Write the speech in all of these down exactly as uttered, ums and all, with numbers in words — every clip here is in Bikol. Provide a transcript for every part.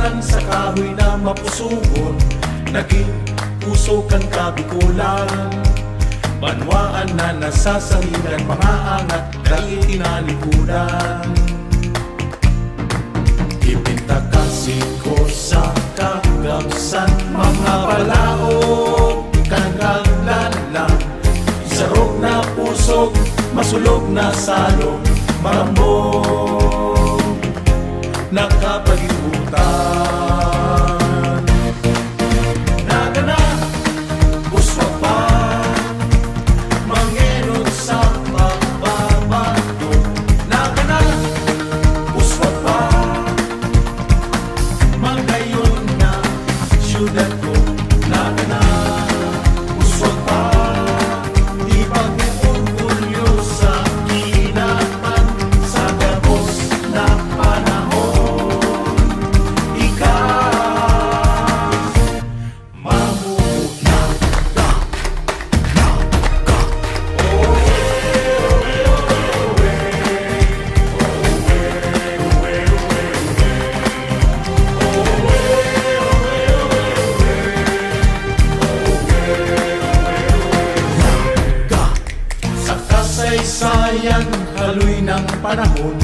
Sa kahoy na mapusugon, nagin puso kan Kabikolan. Banwaan na nasasangigan, mga angat dai tinalikudan. Ipintakasi ko sa kagabsan, mga balaog kan kaglalang. Sarog na pusog, masulog na salog, marambong na kapalibutan. Nagana, uswag pa, mangenot sa pagbabago. Nagana, uswag pa, magayon na syudad ko. Nagana, uswag pa, di pag-uorgulyo sa kinaban sa gabos na panahon. Ika, mamuta. Sa kasaysayan, haloy ng panahon,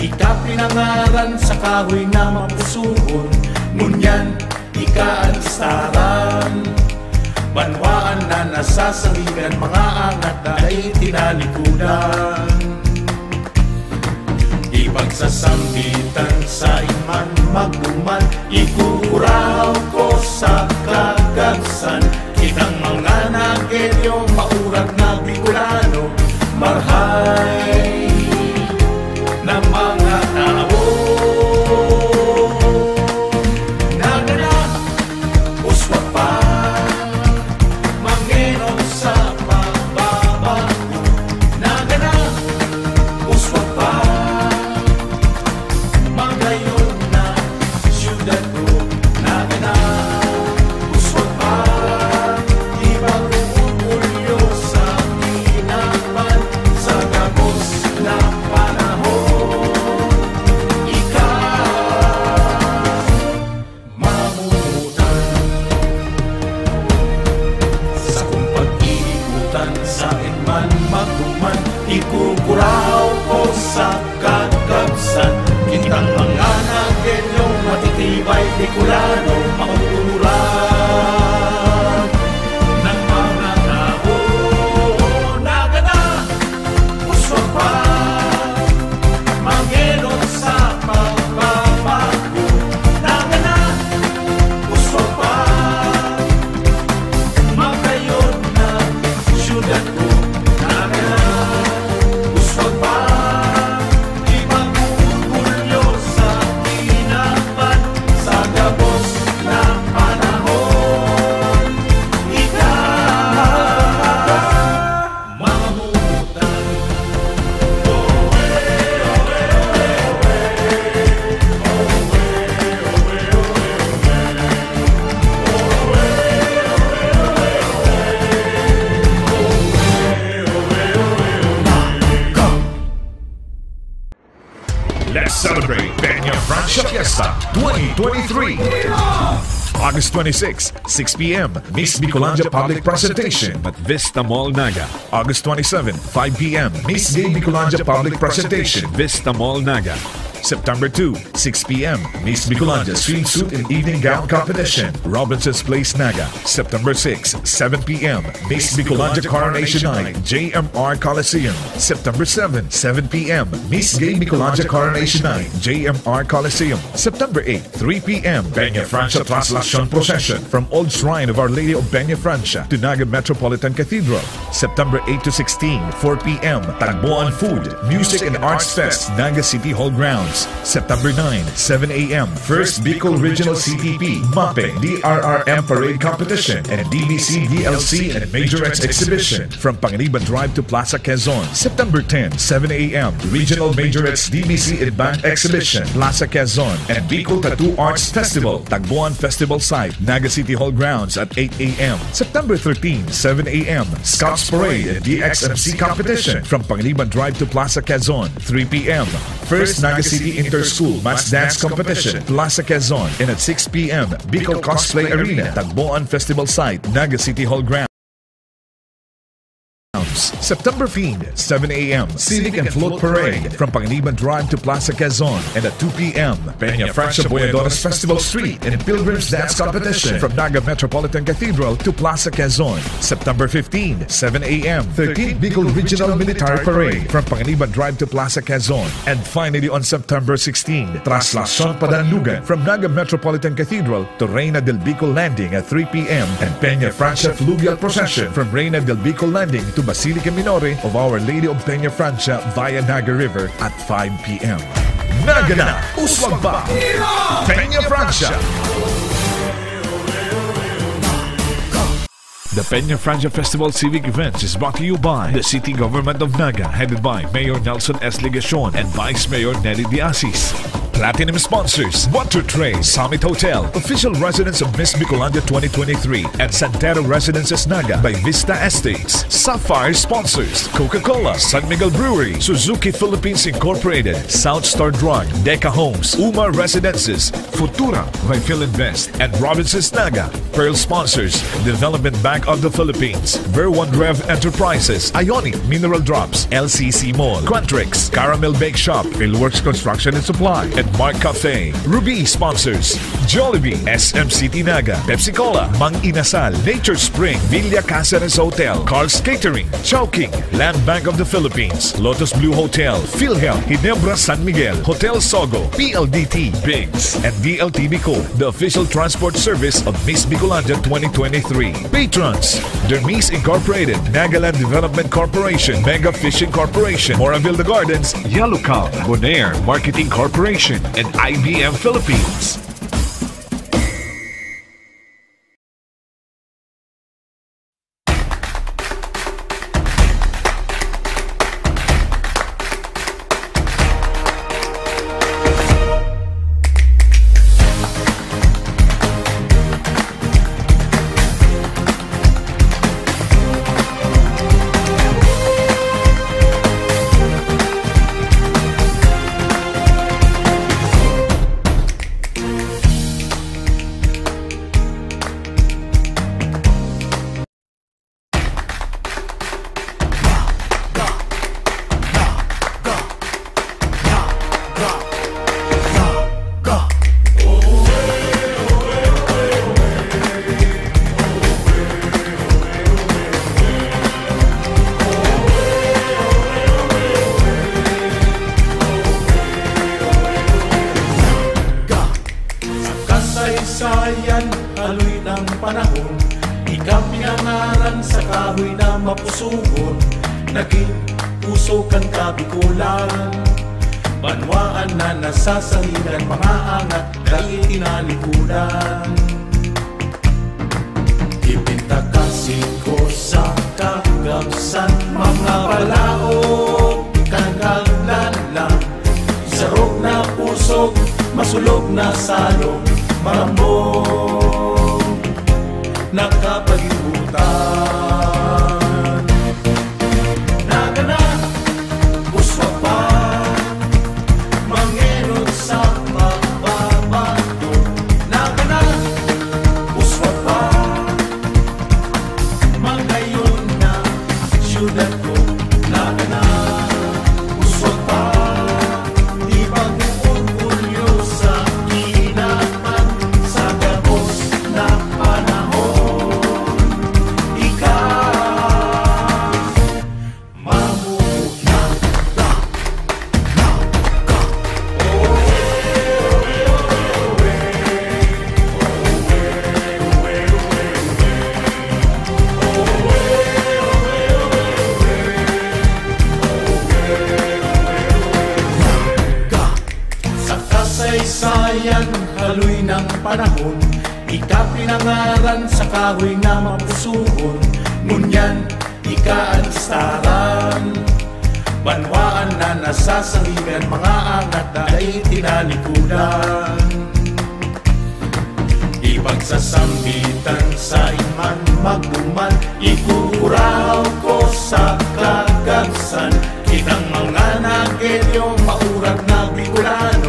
ika pinangaran sa kahoy na mapusugon. Ngunyan, ika an istaran. Banwaan na nasasangigan, mga angat na dai tinalikudan. Di pagsasambitan sa iman magduman, ikukurahaw ko sa kagabsan. Kitang mga Nagueño, maurag na Bicolano, marhay na mga tao. Nagana, uswag pa, mangenot sa pagbabago. Nagana, uswag pa, magayon na syudad ko. Nagana, uswag pa, di pag-uorgulyo sa kinaban sa gabos na panahon. Ika, mamutan. Sakong pag-iiputan, saen man magduman, ikukurahaw ko sa kagabsan. Kitang mga Nagueño, matitibay, Bicolano, maururag ng mga tao. Nagana, uswag pa, mangenot sa pagbabago. Nagana, uswag pa, magayon na syudad ko. Nagana, uswag pa, di pag-uorgulyo sa kinaban sa gabos na panahon. Ika, mamutan. Let's celebrate Peña Francia Fiesta twenty twenty-three. August twenty-six, six p.m., Miss Bicolandia Public Presentation at Vista Mall, Naga. August twenty-seven, five p.m., Miss Gay Bicolandia Public Presentation, Vista Mall, Naga. September two, six p.m., Miss Bicolandia Swimsuit and Evening Gown Competition, Robinson's Place, Naga. September six, seven p.m., Miss Bicolandia Coronation Night, J M R Coliseum. September seven, seven p.m., Miss Gay Bicolandia Coronation Night, J M R Coliseum. September eight, three p.m., Peña Francia Translacion Procession from Old Shrine of Our Lady of Peña Francia to Naga Metropolitan Cathedral. September eight to sixteen, four p.m., Tagboan Food, Music and Arts Fest, Naga City Hall Grounds. September nine, seven a.m., First Bicol Regional C T P, MAPEH, D R R M Parade Competition, and D B C, D L C, and Major X Exhibition from Panganiban Drive to Plaza Quezon. September ten, seven a.m., Regional Major X D B C Event Exhibition, Plaza Quezon, and Bicol Tattoo Arts Festival, Tagboan Festival Site, Naga City Hall Grounds at eight a.m. September thirteen, seven a.m., Scouts Parade and D X M C Competition from Panganiban Drive to Plaza Quezon, three p.m. First Naga City Inter-School Mass Dance Competition, Plaza Quezon, and at six p.m., Bicol Cosplay Arena, Tagboan Festival Site, Naga City Hall Grounds. September fifteenth, seven a.m., Civic and Float Parade from Panganiban Drive to Plaza Quezon, and at two p.m., Peña Francia Boyadoras Festival Street and Pilgrims Dance Competition from Naga Metropolitan Cathedral to Plaza Quezon. September fifteenth, seven a.m., thirteenth Bicol Regional Military Parade from Panganiban Drive to Plaza Quezon. And finally, on September sixteenth, Traslasyon Padanlugan from Naga Metropolitan Cathedral to Reina del Bicol Landing at three p.m. and Peña Francia Fluvial Procession from Reina del Bicol Landing to Basilica Minore of Our Lady of Peña Francia via Naga River at five p.m. Naga na! Uswag pa! Peña Francia! The Peña Francia Festival Civic Events is brought to you by the City Government of Naga, headed by Mayor Nelson S. Legacion and Vice Mayor Nelly De Asis. Platinum sponsors, Water Tray, Summit Hotel, official residence of Miss Bicolandia twenty twenty-three, and Santero Residences Naga by Vista Estates. Sapphire sponsors, Coca-Cola, San Miguel Brewery, Suzuki Philippines Incorporated, South Star Drug, Deca Homes, Uma Residences, Futura by Philinvest, and Robinsons Naga. Pearl sponsors, Development Bank of the Philippines, Ver One Rev Enterprises, Ionic Mineral Drops, L C C Mall, Quantrix, Caramel Bake Shop, Philworks Construction and Supply, and Mark Cafe. Ruby sponsors, Jollibee, S M City Naga, Pepsi Cola, Mang Inasal, Nature Spring, Villa Caceres Hotel, Carl's Catering, Chowking, Land Bank of the Philippines, Lotus Blue Hotel, PhilHealth, Ginebra San Miguel, Hotel Sogo, P L D T, Biggs, and D L T Bicol, the official transport service of Miss Bicolandia twenty twenty-three. Patrons, Dermis Incorporated, Nagaland Development Corporation, Mega Fishing Corporation, Moraville The Gardens, Yellow Cow, Bonaire Marketing Corporation, and I B M Philippines. Sa kasaysayan, haloy ng panahon, ika pinangaran sa kahoy na mapusugon. Naging pusog kan Kabikolan, banwaan na nasasangigan, mga angat dai tinalikudan. Ipintakasi ko sa kagabsan, mga balaog kan kaglalang, sarog na pusog, masulog na salog, marambong na kapalibutan. Nagana, uswag pa, mangenot sa pagbabago. Nagana, uswag pa, mangayon na syudad ko. Nagana, uswag pa, di pag-orgulyo sa kinaban sa gabos na panahon. Ika, mamuhay na. Sa kasaysayan, haloy ng panahon, ika pinangaran sa kahoy na mapusugon. Ngunyan, ika an istaran. Banwaan na nasasangigan, mga angat na dai tinalikudan. Ipagsasambitan sa iman magduman, ikukurahaw ko sa kagabsan. Kitang mga Nagueño, maurat na Bicolano.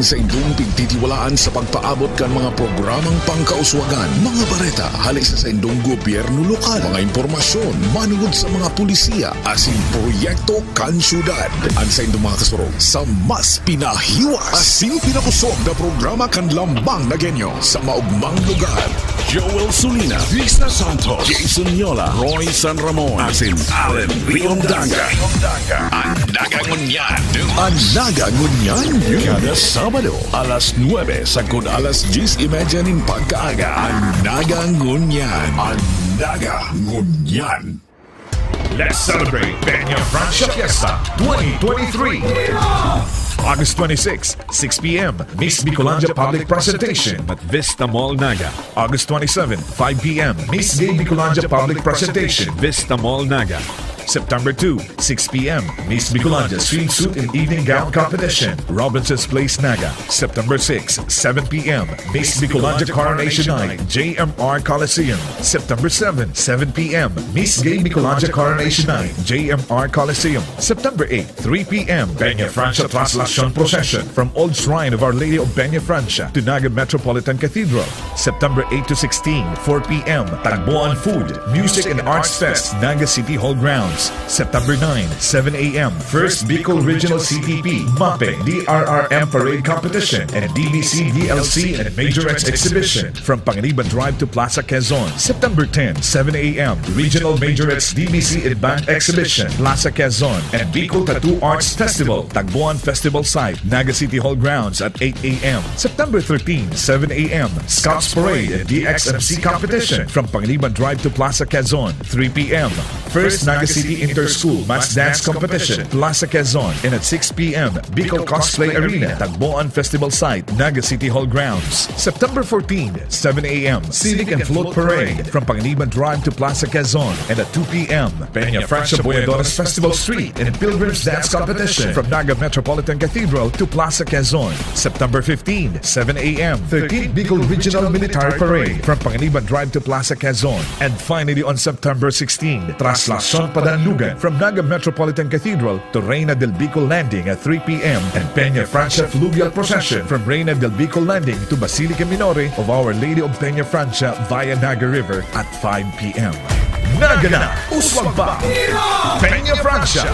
Saindong pigtitiwalaan sa pagpaabot kan mga programang pangkauswagan, mga bareta hali sa saindong gobyerno lokal, mga impormasyon manungod sa mga pulisiya asin proyekto kan syudad. An saindong mga kasurog sa mas pinahiwas asin pinakusog na programa kan Lambang na Genyo sa maugmang lugar. Joel Sulina, Risa Santos, Jason Yola, Roy San Ramon, asin Allen Riondanga. An Naga Ngunyan. An Naga Ngunyan. Kada Sabado, alas nuebe sagkod alas dyes y media nin pagkaaga. An Naga Ngunyan. An Naga Ngunyan. Let's celebrate Peña Francia Fiesta twenty twenty-three. August twenty-six, six p.m., Miss Bicolandia Public Presentation at Vista Mall Naga. August twenty-seven, five p.m., Miss Gay Bicolandia Public Presentation, Vista Mall Naga. September two, six p.m., Miss Bicolandia Swimsuit and Evening Gown Competition, Robinson's Place Naga. September six, seven p.m., Miss Bicolandia Coronation Night, J M R Coliseum. September seven, seven p.m., Miss Gay Bicolandia Coronation Night, J M R Coliseum. September eight, three p.m., Peña Francia Traslacion Procession from Old Shrine of Our Lady of Peña Francia to Naga Metropolitan Cathedral. September eight to sixteen, four p.m., Tagboan Food, Music and Arts Fest, Naga City Hall grounds. September nine, seven a.m., First Bicol Regional C T P, MAPE, D R R M Parade Competition, and D B C, D L C, and Majorettes Exhibition from Panganiban Drive to Plaza Quezon. September ten, seven a.m., Regional Majorettes, D B C, and Band Exhibition, Plaza Quezon, and Bicol Tattoo Arts Festival, Tagboan Festival Site, Naga City Hall grounds at eight a.m. September thirteen, seven a.m., Scouts Parade and D X M C Competition from Panganiban Drive to Plaza Quezon, three p.m. First Naga City Inter-School Mass Dance Competition, Plaza Quezon, and at six p.m., Bicol Cosplay Arena, Tagboan Festival Site, Naga City Hall grounds. September fourteen, seven a.m., Civic and Float Parade from Panganiban Drive to Plaza Quezon, and at two p.m., Peña Francia Boyadones Festival Street and Pilgrims Dance Competition from Naga Metropolitan Cathedral to Plaza Quezon. September fifteen, seven a.m., thirteenth Bicol Regional Military Parade from Panganiban Drive to Plaza Quezon. And finally, on September sixteen, Traslacion Padanlugan from Naga Metropolitan Cathedral to Reina del Bicol Landing at three p.m. and Peña Francia Fluvial Procession from Reina del Bicol Landing to Basilica Minore of Our Lady of Peña Francia via Naga River at five p.m. Naga na! Uswag pa! Peña Francia!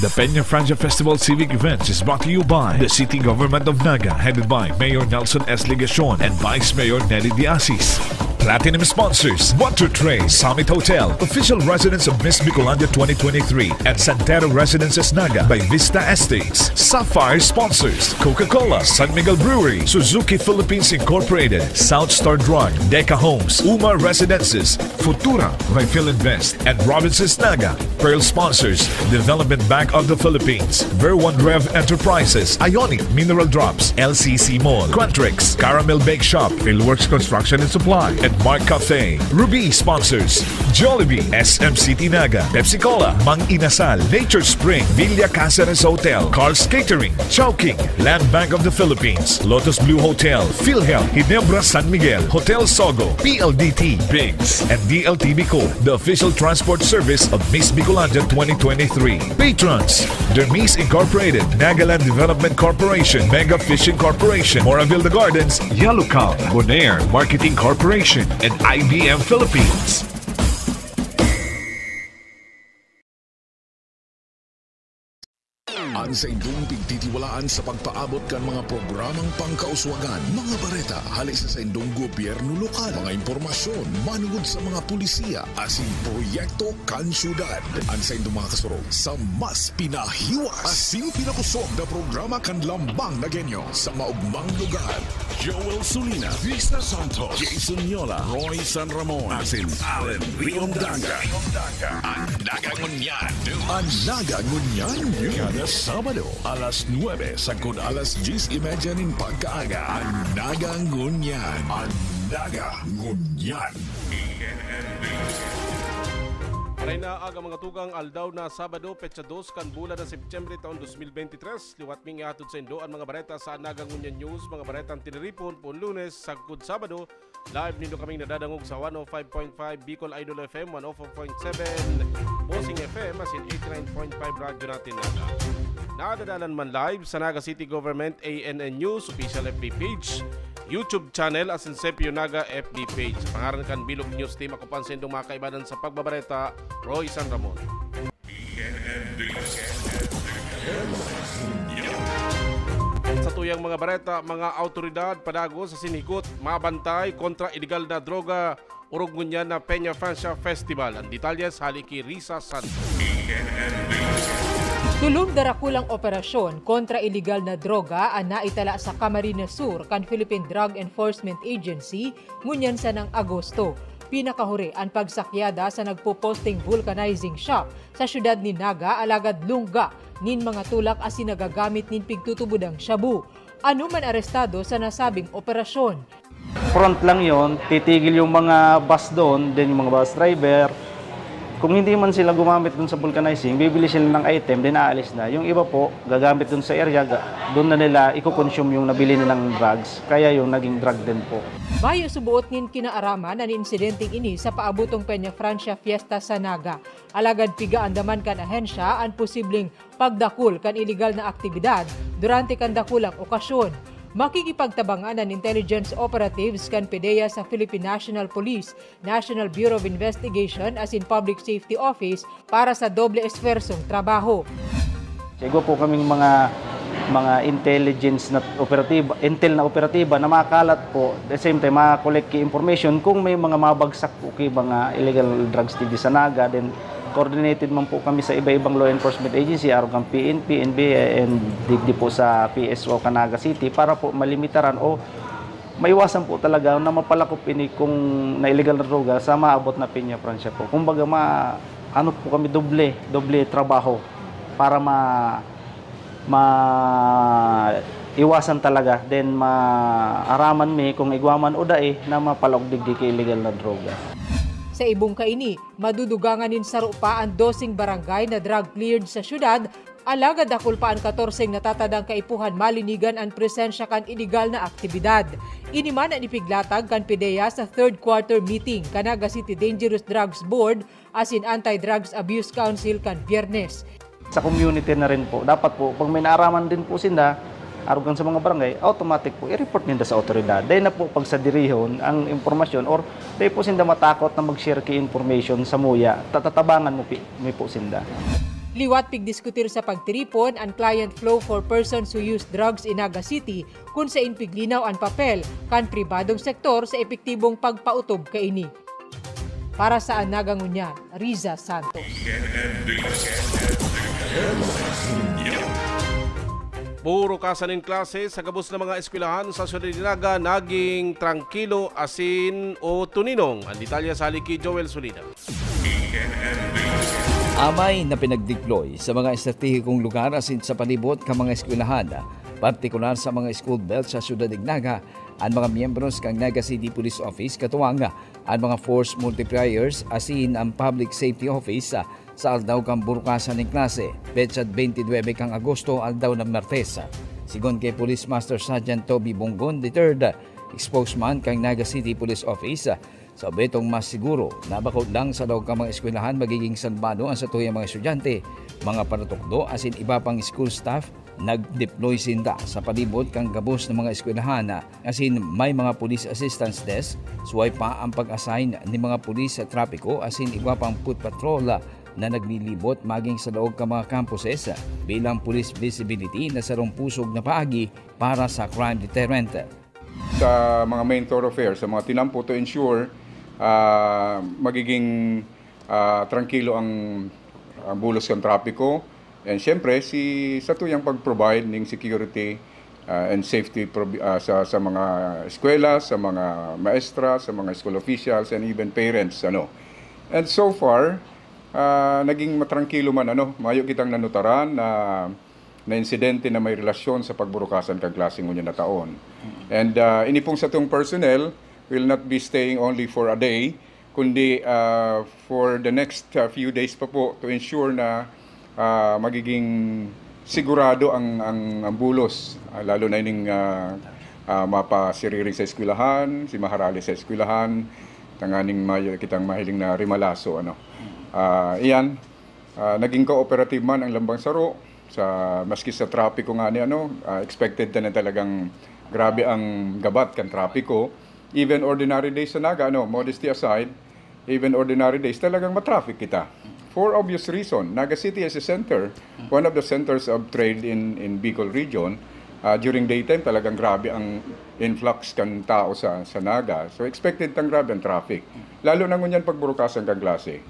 The Peña Francia Festival Civic Events is brought to you by the City Government of Naga, headed by Mayor Nelson S. Legacion and Vice Mayor Nelly Diasis. Platinum sponsors, Water Tray, Summit Hotel, official residence of Miss Bicolandia twenty twenty-three, and Santero Residences Naga by Vista Estates. Sapphire sponsors, Coca-Cola, San Miguel Brewery, Suzuki Philippines Incorporated, South Star Drug, Deca Homes, Uma Residences, Futura by Philinvest, and Robinsons Naga. Pearl sponsors, Development Bank of the Philippines, Ver One Rev Enterprises, Ionic Mineral Drops, L C C Mall, Quantrix, Caramel Bake Shop, Philworks Construction and Supply, and Mark Cafe. Ruby sponsors, Jollibee, S M City Naga, Pepsi Cola, Mang Inasal, Nature Spring, Villa Caceres Hotel, Carl's Catering, Chowking, Land Bank of the Philippines, Lotus Blue Hotel, PhilHealth, Ginebra San Miguel, Hotel Sogo, P L D T, Biggs, and D L T Bicol, the official transport service of Miss Bicolandia twenty twenty-three. Patrons, Dermis Incorporated, Nagaland Development Corporation, Mega Fishing Corporation, Moraville The Gardens, Yellow Cow, Bonaire Marketing Corporation, and I B M Philippines. An saindong pigtitiwalaan sa pagpaabot kan mga programang pangkauswagan, mga bareta hali sa saindong gobyerno lokal, mga impormasyon manungod sa mga pulisiya asin proyekto kan syudad. An saindong mga kasurog sa mas pinahiwas asin pinakusog na programa kan Lambang na Genyo sa maugmang lugar. Joel Sulina, Risa Santos, Jason Yola, Roy San Ramon, asin Allen Riondanga. An Naga Ngunyan. An Naga Ngunyan. Kada Sabado, alas nuebe sagkod alas dyes y media nin pagkaaga. An Naga Ngunyan. An Naga Ngunyan. Maray na aga, mga tugang, aldaw na Sabado, petsa dos kan bulan na Setyembre taon dos mil bente tres. Liwat ming ihatod saindo an mga bareta sa Naga Ngunyan News, mga baretang tiniripon poon Lunes sagkod Sabado. Live nindo kaming nadadangog sa one oh five point five Bicol Idol F M, one oh four point seven Bossing F M, asin eighty-nine point five Radyo Natin Naga. Nadadalan man live sa Naga City Government A N N News official F B page, YouTube channel, asin Sepio Naga F B page. Sa pangaran kan Bilog News Team, ako po an saindong mga kaibanan sa pagbabareta, Roy San Ramon. Sa tuyang mga bareta, mga awtoridad padagos asin hikot mabantay kontra iligal na droga, orog ngunyan na Peña Francia Festival. Ang detalye sa hali ki Risa Santos. Tolong darakulang operasyon kontra iligal na droga an naitala sa Camarines Sur kan Philippine Drug Enforcement Agency ngunyan sanang Agosto. Pinakahuri an pagsakyada sa nagpo-posting vulcanizing shop sa siyudad nin Naga, alagad lungga nin mga tulak asin nagagamit nin pigtutubodang shabu. Ano man arestado sa nasabing operasyon. Front lang yon, titigil yung mga bus doon, then yung mga bus driver. Kung hindi man sila gumamit dun sa vulcanizing, bibili sila ng item, then aalis na. Yung iba po, gagamit dun sa area, ga- doon na nila i-consume yung nabili nilang drugs. Kaya yung naging drug den po. Mayo subuot nin kinaaraman an insidenteng ini sa paabotong Peña Francia Fiesta sa Naga. Alagad pigaandaman kan ahensya an posibleng pagdakul kan iligal na aktibidad durante kan dakulang okasyon. Makikipagtabangan an intelligence operatives kan PDEA sa Philippine National Police, National Bureau of Investigation asin Public Safety Office para sa doble esfuersong trabaho. Sa igwa po kaming mga mga intelligence na operatiba, intel na operatiba na makalat po, the same time, makakolek ki information kung may mga mabagsak po ki mga illegal drugs dito sa Naga, then coordinated man po kami sa iba-ibang law enforcement agency, arog ang P N P, N B I, and digdi po sa P S O Canaga City para po malimitaran o maiwasan po talaga na mapalakop ini kung na illegal na droga sa maabot na Peña Francia po. Kumbaga, ma, ano po kami, doble, doble trabaho para ma, ma, iwasan talaga. Then, maaraman mi kung igwa man o dai na mapalaog digdi ki illegal na droga. Sa ibong kaini, madudugangan nin saro pa an doseng barangay na drug cleared sa syudad, alagad dakul pa an katorseng natatadang kaipuhan malinigan an presensya kan iligal na aktibidad. Ini man an ipiglatag kan PDEA sa third quarter meeting kan Naga City Dangerous Drugs Board asin Anti-Drugs Abuse Council kan Biyernes. Sa community na rin po. Dapat po, pag may naaraman din po sinda, arugan sa mga barangay, automatic po, i-report ninda sa otoridad. Dahil na po pagsadirihon ang impormasyon or dahil po sinda matakot na mag-share ki information sa muya, tatatabangan mo, pi, mo po sinda. Liwat pigdiskutir sa pagtiripon an client flow for persons who use drugs in Naga City kun sain piglinaw an papel kan pribadong sektor sa epektibong pagpaotob kaini. Para sa Anaga Ngunyan, Riza Santos. Burukasan nin klase sa gabos na mga eskwelahan sa Ciudad de Naga naging trangkilo asin o tuninong. Ang detalye sa hali ki Joel Solida. Amay na pinagdeploy sa mga estratehikong lugar asin sa palibot kan mga eskwelahan, partikular sa mga school belt sa Ciudad de Naga, an mga miyembros kan Naga City Police Office katuwang an mga force multipliers asin an Public Safety Office sa aldaw kan burukasan nin klase, petsa twenty-nine kan Agosto, aldaw na Martes. Sigon ki Police Master Sergeant Toby Bonggon the third, spokesman kan Naga City Police Office, sa obhetong mas siguro na bako lang sa laog kan mga eskwelahan magiging salbado an satuyang mga estudyante, mga paratukdo asin iba pang school staff. Nag-deploy sinda sa palibot kan gabos na mga eskwelahan asin may mga police assistance desk, suway pa ang pag-assign ni mga pulis sa trapiko asin iba pang foot patrol na naglilibot maging sa laog kan mga campuses bilang police visibility na sarong pusog na paagi para sa crime deterrent. Sa mga main thoroughfare, sa mga tinampo to ensure ah, magiging ah, trangkilo ang, ang bulos kan trapiko. And siyempre, si satuyang pag-provide ning security ah, and safety provi- ah, sa, sa mga eskwela, sa mga maestra, sa mga school officials, and even parents. Ano. And so far, ah, naging matrangkilo man. Ano, mayo kitang nanutaran na na insidente na may relasyon sa pagburukasan kan klase ngunyan na taon. And ah, ini pong satong personnel will not be staying only for a day, kundi, ah, for the next, ah, few days pa po to ensure na, ah, magiging sigurado ang, ang, ang bulos, ah, lalo na ining, ah, ah, mapasiriring sa eskwelahan, si maharali sa eskwelahan, tanganing may kitang mahiling na rimalaso, ano. Ah, iyan, ah, naging cooperative man ang Lambang Saro sa, maski sa trapiko nga ni ano, ah, expected ta na talagang grabe ang gabat kan trapiko. Even ordinary days sa Naga, ano, modesty aside, even ordinary days, talagang matraffic kita. For obvious reason, Naga City is a center, one of the centers of trade in, in Bicol region. Ah, during daytime, talagang grabe ang influx kan tao sa, sa Naga. So, expected tang grabe ang traffic. Lalo na ngunyan pagburukasan kan klase.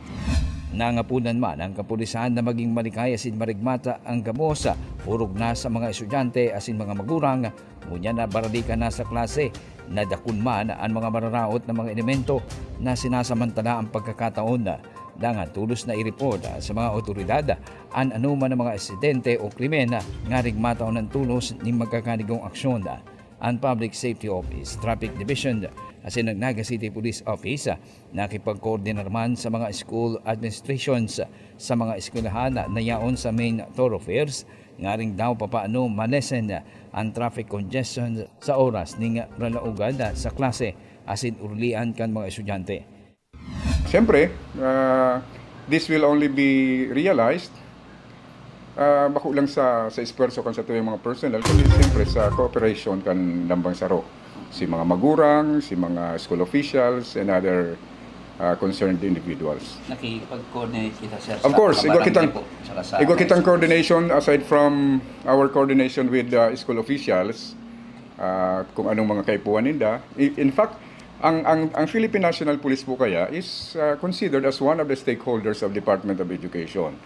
Nangapunan man ang kapulisan na maging malikay asin marigmata ang gabos, orog na sa mga estudyante asin mga magurang, ngunyan na baralikan na sa klase. Nadakun man an mga mararaot na mga elemento na sinasamantala an pagkakataon. Dangan tolos na i-report sa mga awtoridad an anoman na mga insidente o krimen nga rigmataon an tolos nin magkakanigong aksyon. An Public Safety Office, Traffic Division asin an Naga City Police Office nakipagkoordinar man sa mga school administrations sa mga eskwelahan na yaon sa main thoroughfares ngaring daw papaano ma-lessen an traffic congestion sa oras ning ralaogan sa klase asin urulian kan mga estudyante. Siyempre, ah, this will only be realized, ah, bako lang sa, sa esfuerso kan satuyang mga personnel, kundi siyempre sa cooperation kan Lambang Saro. Si mga magurang, si mga school officials, and other, ah, concerned individuals. Nakikipag-coordinate kita, sir, Of sa course, igwa kabarangay kitang, po, saka sa igwa high kitang school. Coordination aside from our coordination with, ah, school officials, ah, kung anong mga kaipuhan ninda. I- In fact, ang, ang, ang Philippine National Police po kaya is, ah, considered as one of the stakeholders of Department of Education.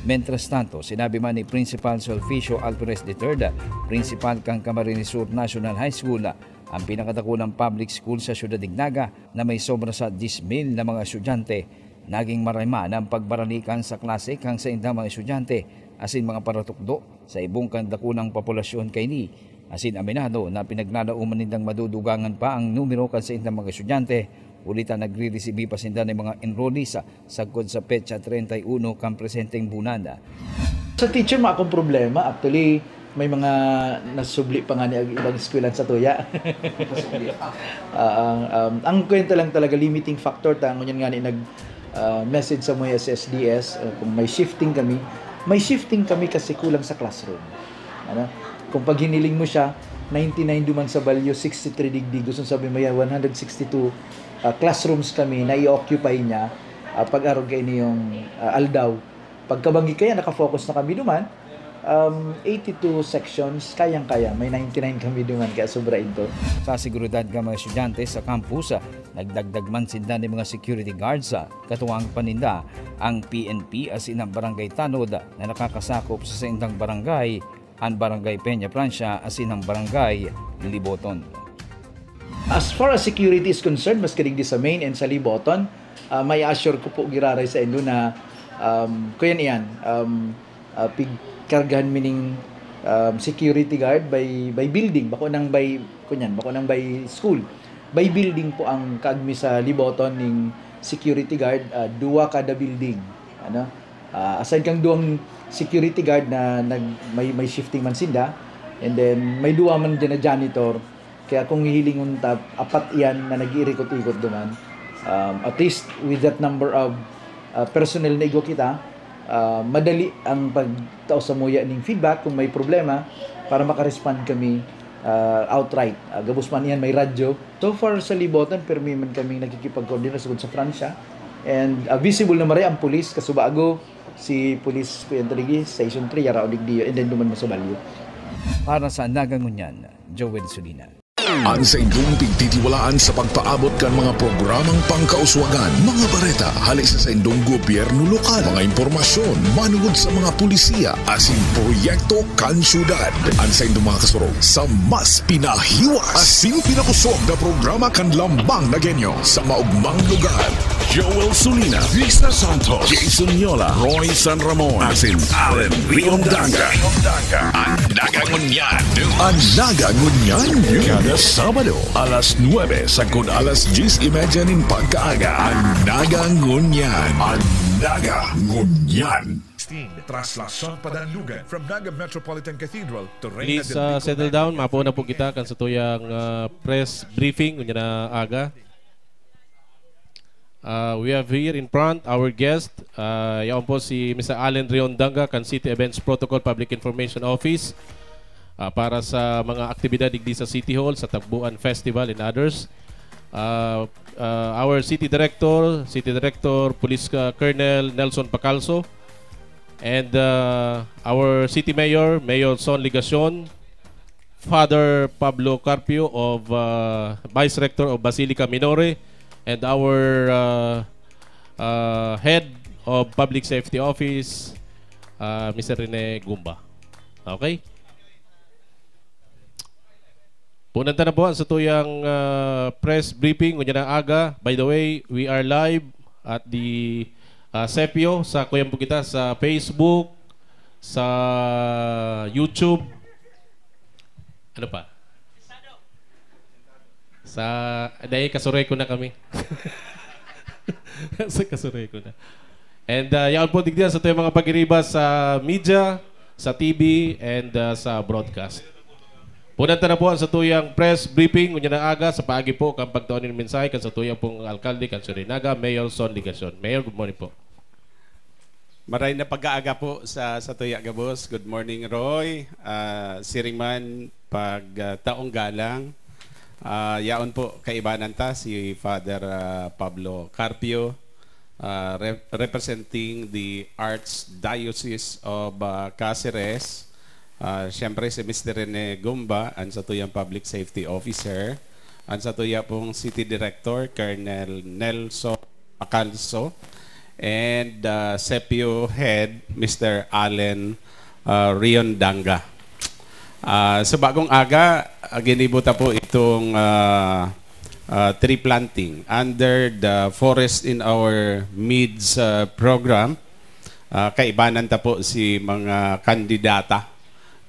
Mientras tanto, sinabi man ni Principal Sulficio Alvarez the third, Principal kan Camarines Sur National High School, ang pinakadakulang public school sa siyudad nin Naga na may sobra sa diyes mil na mga estudyante. Naging maray man ang pagbaralikan sa klase kan saindang mga estudyante asin mga paratukdo sa ibong kan dakulang populasyon kaini, asin aminado na pinaglalaoman nindang madudugangan pa ang numero kan saindang mga estudyante, huli ta nagre-resibi pa sinda nin mga enrollees sagkod sa petsa treinta y uno kan presenteng bulan. Sa teacher, mga akong problema, actually, may mga nasubli pa nga ni ag ibang eskwelahan sa tuya. Ah, um, ang kwento lang talaga, limiting factor ta, ngunyan nga ni nag ah, message sa mga S S D S, ah, kung may shifting kami, may shifting kami kasi kulang sa classroom. Ano? Kung pag hiniling mo siya, ninety-nine duman sa Balyo, sixty-three digdi, gusto sabi mo yan, one hundred sixty-two ah, classrooms kami na i-occupy niya ah, pag-arog kaini yung ah, aldaw. Pagkabanggi kaya, nakafocus na kami duman. Um, eighty-two sections, kayang-kaya. May ninety-nine kami duman, kaya sobra ito. Sa seguridad kan mga estudyante sa campus, nagdagdag man sinda nin mga security guards, katuwang pa ninda ang P N P asin ang Barangay Tanod na nakakasakop sa saindang barangay, ang Barangay Peña Francia asin ang Barangay Liboton. As far as security is concerned, maski digdi sa main and sa Liboton, ah, may assure ko po giraray sa indo na um, kuyan iyan, um, ah, pigkargahan mi ning um, security guard by by building, bako nang by kunyan, bako nang by school. By building po ang kaagmi sa Liboton ning security guard, ah, duwa kada building. Ano? Ah, aside kang duwang security guard na nag, may, may shifting man sinda, and then may duwa man dyan na janitor, kaya kung hihilingon ta, apat iyan na nag-iirikot-ikot duman. Um, at least with that number of uh, personnel na igwa kita, uh, madali ang pagtao sa muya ning feedback kung may problema para makarespond kami uh, outright. Uh, gabos man iyan may radyo. So far sa Libotan, permi man kami nakikipag-coordinate sa sa Francia. And uh, visible na maray ang pulis, kasubago si Pulis Kuya Anthony Station three, yara o digdiyo, and then duman mo sa Balyo. Para sa Nagangunyan, Joel Sulina. An saindong pigtitiwalaan sa pagpaabot kan mga programang pangkauswagan, mga bareta hali sa saindong gobyerno lokal, mga impormasyon manungod sa mga pulisiya asin proyekto kan syudad. An saindong mga kasurog sa mas pinahiwas asin pinakusog na programa kan Lambang Nagenyo sa maugmang lugar. Joel Sulina, Lisa Santos, Jason Yola, Roy San Ramon, asin Allen Riondanga. An Naga Ngunyan News. An Naga Ngunyan News. Kada Sabado, alas nuebe sagkod alas diyes y medya nin pagkaaga. An Naga Ngunyan. An Naga Ngunyan. Traslasyon Padanlugan from Naga Metropolitan Cathedral to Reyna Please, del uh, Pico settle down. Mapo na po kita kan sa tuyang uh, press briefing unya na aga. Uh, we have here in front our guest. Uh, yaon po si Mister Allen Riondanga kan City Events Protocol Public Information Office uh, para sa mga aktibidad digdi sa City Hall, sa Tagbuan Festival and others. Uh, uh, our City Director, City Director Police uh, Colonel Nelson Pacalso, and uh, our City Mayor, Mayor Son Legacion, Father Pablo Carpio of uh, Vice Rector of Basilica Minore, and our uh, uh, Head of Public Safety Office, uh, Mister Rene Gumba. Okay? Punan ta na po ang satuyang uh, press briefing unya na aga. By the way, we are live at the uh, Sepio. Sa kuyan po kita sa Facebook, sa YouTube. Ano pa? Sa, dahil kasuroy ko na kami. Sa kasuroy ko na. And uh, yaon po, digdi sa tuyang mga pagiriba sa media, sa T V, and uh, sa broadcast. Punan ta na po ang satuyang press briefing unya na aga sa paagi po kan pagtao nin mensahe kan satuya pong alkalde kan Surinaga, Mayor Son Legacion. Mayor, good morning po. Maray na pag-aaga po sa, sa tuya gabos. Good morning, Roy. Ah, siring man, pag ah, taong galang. Ah, yaon po, kaibanan ta si Father ah, Pablo Carpio, ah, re- representing the Archdiocese of ah, Caceres. Ah, siyempre, si Mister Rene Gumba, ang satuyang Public Safety Officer. Ang satuya pong City Director, Colonel Nelson Acalso, and uh, Sepio Head, Mister Allen uh, Riondanga. Uh, sa bagong aga, uh, ginibo ta po itong uh, uh, tree planting under the Forest in Our Midst uh, program. Uh, kaibanan ta po si mga kandidata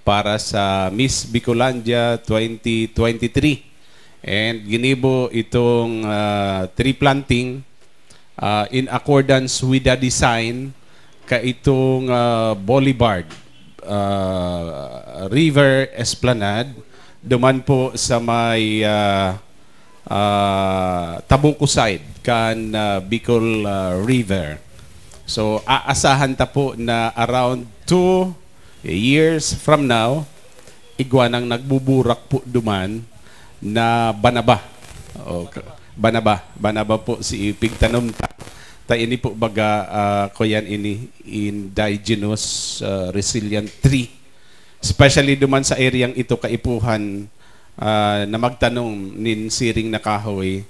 para sa Miss Bicolandia twenty twenty-three. And ginibo itong uh, tree planting uh, in accordance with the design ka itong uh, Boulevard, uh, River Esplanade, duman po sa may uh, uh, Tabuco side kan uh, Bicol uh, River. So, aasahan ta po na around two years from now, igwa nang nagbuburak po duman na banaba. O, k- banaba. Banaba po si ipigtanom ta. Ta ini po baga, ah, kuyan ini, indigenous ah, resilient tree. Especially duman sa areang ito, kaipuhan ah, na magtanom nin siring na kahoy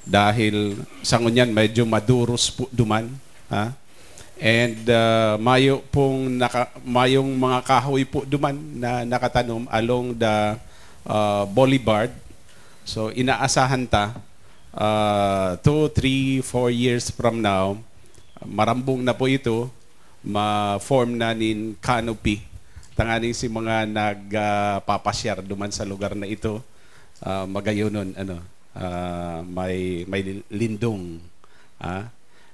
dahil sa ngunyan medyo maduros po duman, ha? And ah, mayo pong naka, mayong mga kahoy po duman na nakatanom along the ah, boulevard. So inaasahan ta ah, two, three, four years from now, marambong na po ito, ma-form na nin canopy. Tanganing si mga nagpapasyar duman sa lugar na ito, ah, magayonon, ano, ah, may, may lindong. Ah.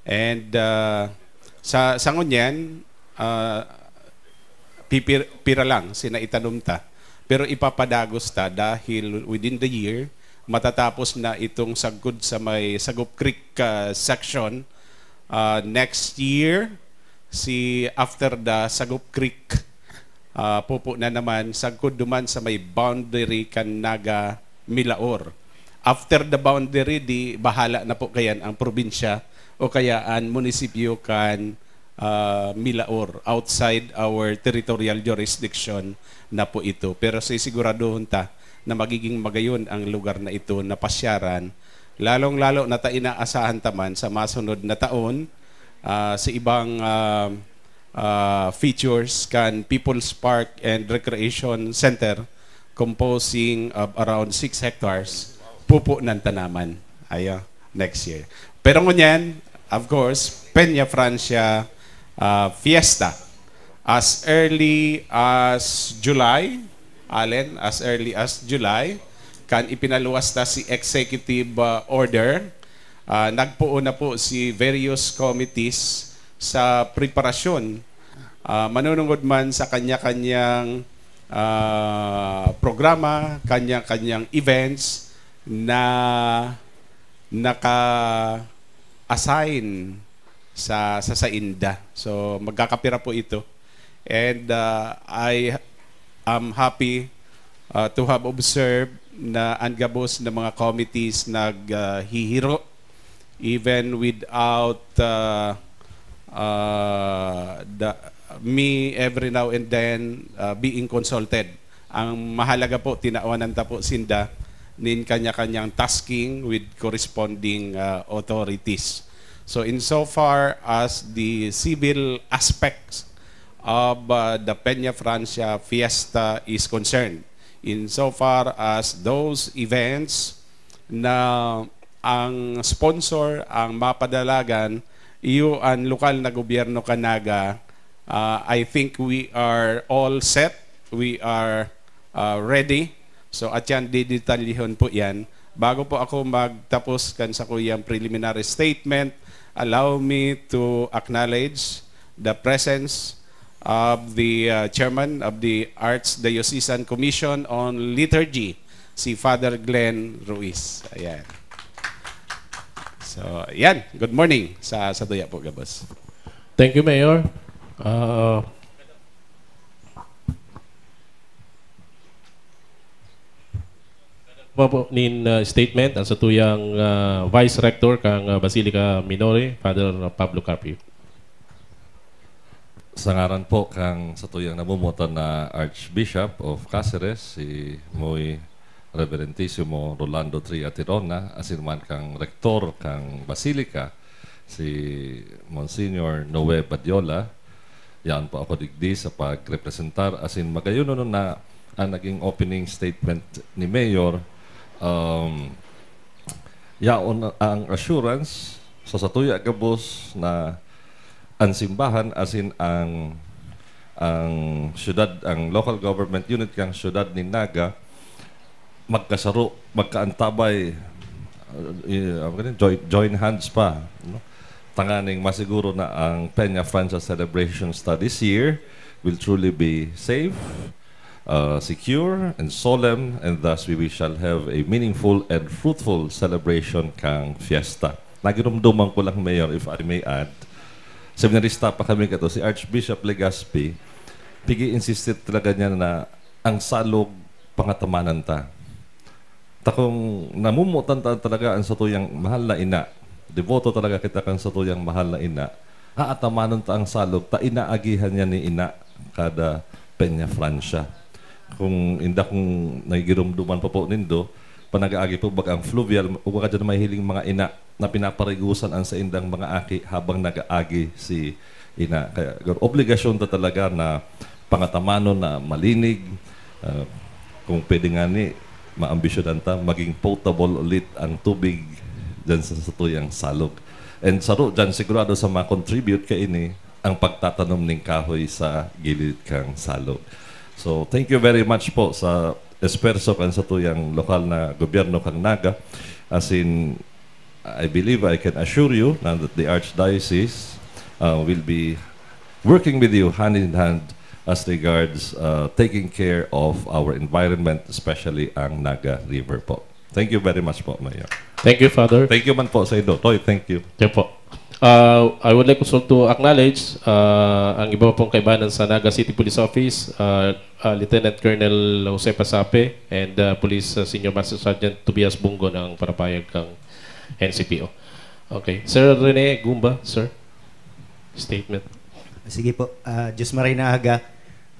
And ah, sa, sa ngunyan, ah, pipir, pira lang sina itanom ta. Pero ipapadagos ta dahil within the year, matatapos na itong sagkod sa may Sagop Creek ah, section. Ah, next year, si after the Sagop Creek, ah, pupo na naman, sagkod duman sa may boundary kan Naga Milaor. After the boundary, di bahala na po kayan ang probinsya o kaya ang munisipyo kan ah, Milaor. Outside our territorial jurisdiction na po ito. Pero sisiguraduhon ta na magiging magayon ang lugar na ito na pasyaran. Lalong-lalo na ta inaasahan ta man sa masunod na taon, ah, sa ibang ah, ah, features kan People's Park and Recreation Center composing of around six hectares, pupo ng tanaman. Ayo, next year. Pero ngunyan, of course, Peña Francia ah, Fiesta. As early as July, Allen, as early as July, kan ipinaluwas ta si executive ah, order, ah, nagpoon na po si various committees sa preparasyon, ah, manunungod man sa kanya-kanyang ah, programa, kanya-kanyang events na naka-assign sa, sa sainda. So, magkakapira po ito. And uh, I am happy uh, to have observed na ang gabos na mga committees naghihiro even without uh, uh, the, me every now and then uh, being consulted. Ang mahalaga po, tinawanan ta po sinda nin kanya-kanyang tasking with corresponding uh, authorities. So insofar as the civil aspects of uh, the Peña Francia Fiesta is concerned, insofar as those events na ang sponsor, ang mapadalagan, iyo an lokal na gobyerno kan Naga, uh, I think we are all set. We are uh, ready. So, at yan, didetalihon po yan. Bago po ako magtapos kan sakuyang preliminary statement, allow me to acknowledge the presence of the uh, chairman of the Archdiocesan Commission on Liturgy, si Father Glenn Ruiz. Ayan. So, yan. Good morning sa, sa tuya po, gabos. Thank you, Mayor. Uh, po nin uh, statement ang satuyang uh, Vice Rector kang uh, Basilica Minore, Father Pablo Carpio. Sa ngaran po kang satuyang namumutan na Archbishop of Caceres, si Muy Reverentissimo Rolando Triatirona, asin man kang Rektor kang Basilica, si Monsignor Noe Badiola, yaon po ako digdi sa pagrepresentar asin magayon na ang naging opening statement ni Mayor. Um, yaon ang assurance sa satuya gabos na ang simbahan asin ang ang syudad, ang local government unit kang syudad ni Naga magkasaro, magkaantabay, uh, join, join hands pa, no? Tanganing masiguro na ang Peña Francia celebrations ta this year will truly be safe, uh, secure, and solemn, and thus we, we shall have a meaningful and fruitful celebration kang fiesta. Nagirumduman ko lang, Mayor, if I may add, seminarista pa kami kato, si Archbishop Legaspi, pigi-insistit talaga niya na ang salog pangatamanan ta. Takong namumutan ta talaga ang satuyang mahal na ina. Deboto talaga kita kan satuyang mahal na ina. Aatamanon ta ang salog ta inaagihan niya ni ina kada Peña Francia. Kung inda kung nagigirumduman pa po nindo, panag-aagi po bag ang fluvial, uga ka dyan mahiling mga ina na pinaparigusan ang saindang mga aki habang nag-aagi si ina. Kaya obligasyon ta talaga na pangatamanon na malinig, uh, kung pwede nga ni maambisyonan ta maging potable ulit ang tubig dyan sa satuyang salog. And saro dyan, sigurado sa ma-contribute kaini ang pagtatanom ning kahoy sa gilid kang salog. So, thank you very much po sa esfuerzo kan satuyang lokal na gobyerno kang Naga. As in, I believe I can assure you na that the Archdiocese uh, will be working with you hand in hand as regards uh, taking care of our environment, especially ang Naga River po. Thank you very much po, Mayor. Thank you, Father. Thank you man po sa indo. Toy, thank you. Thank you po. Uh, I would like also to acknowledge uh, ang iba pong kaibanan sa Naga City Police Office, uh, uh, Lieutenant Colonel Jose Pasape, and uh, Police uh, Senior Master Sergeant Tobias Bungon ang parapayag kang N C P O. Okay. Sir Rene Gumba, sir. Statement. Sige po. Uh, Diyos maray na aga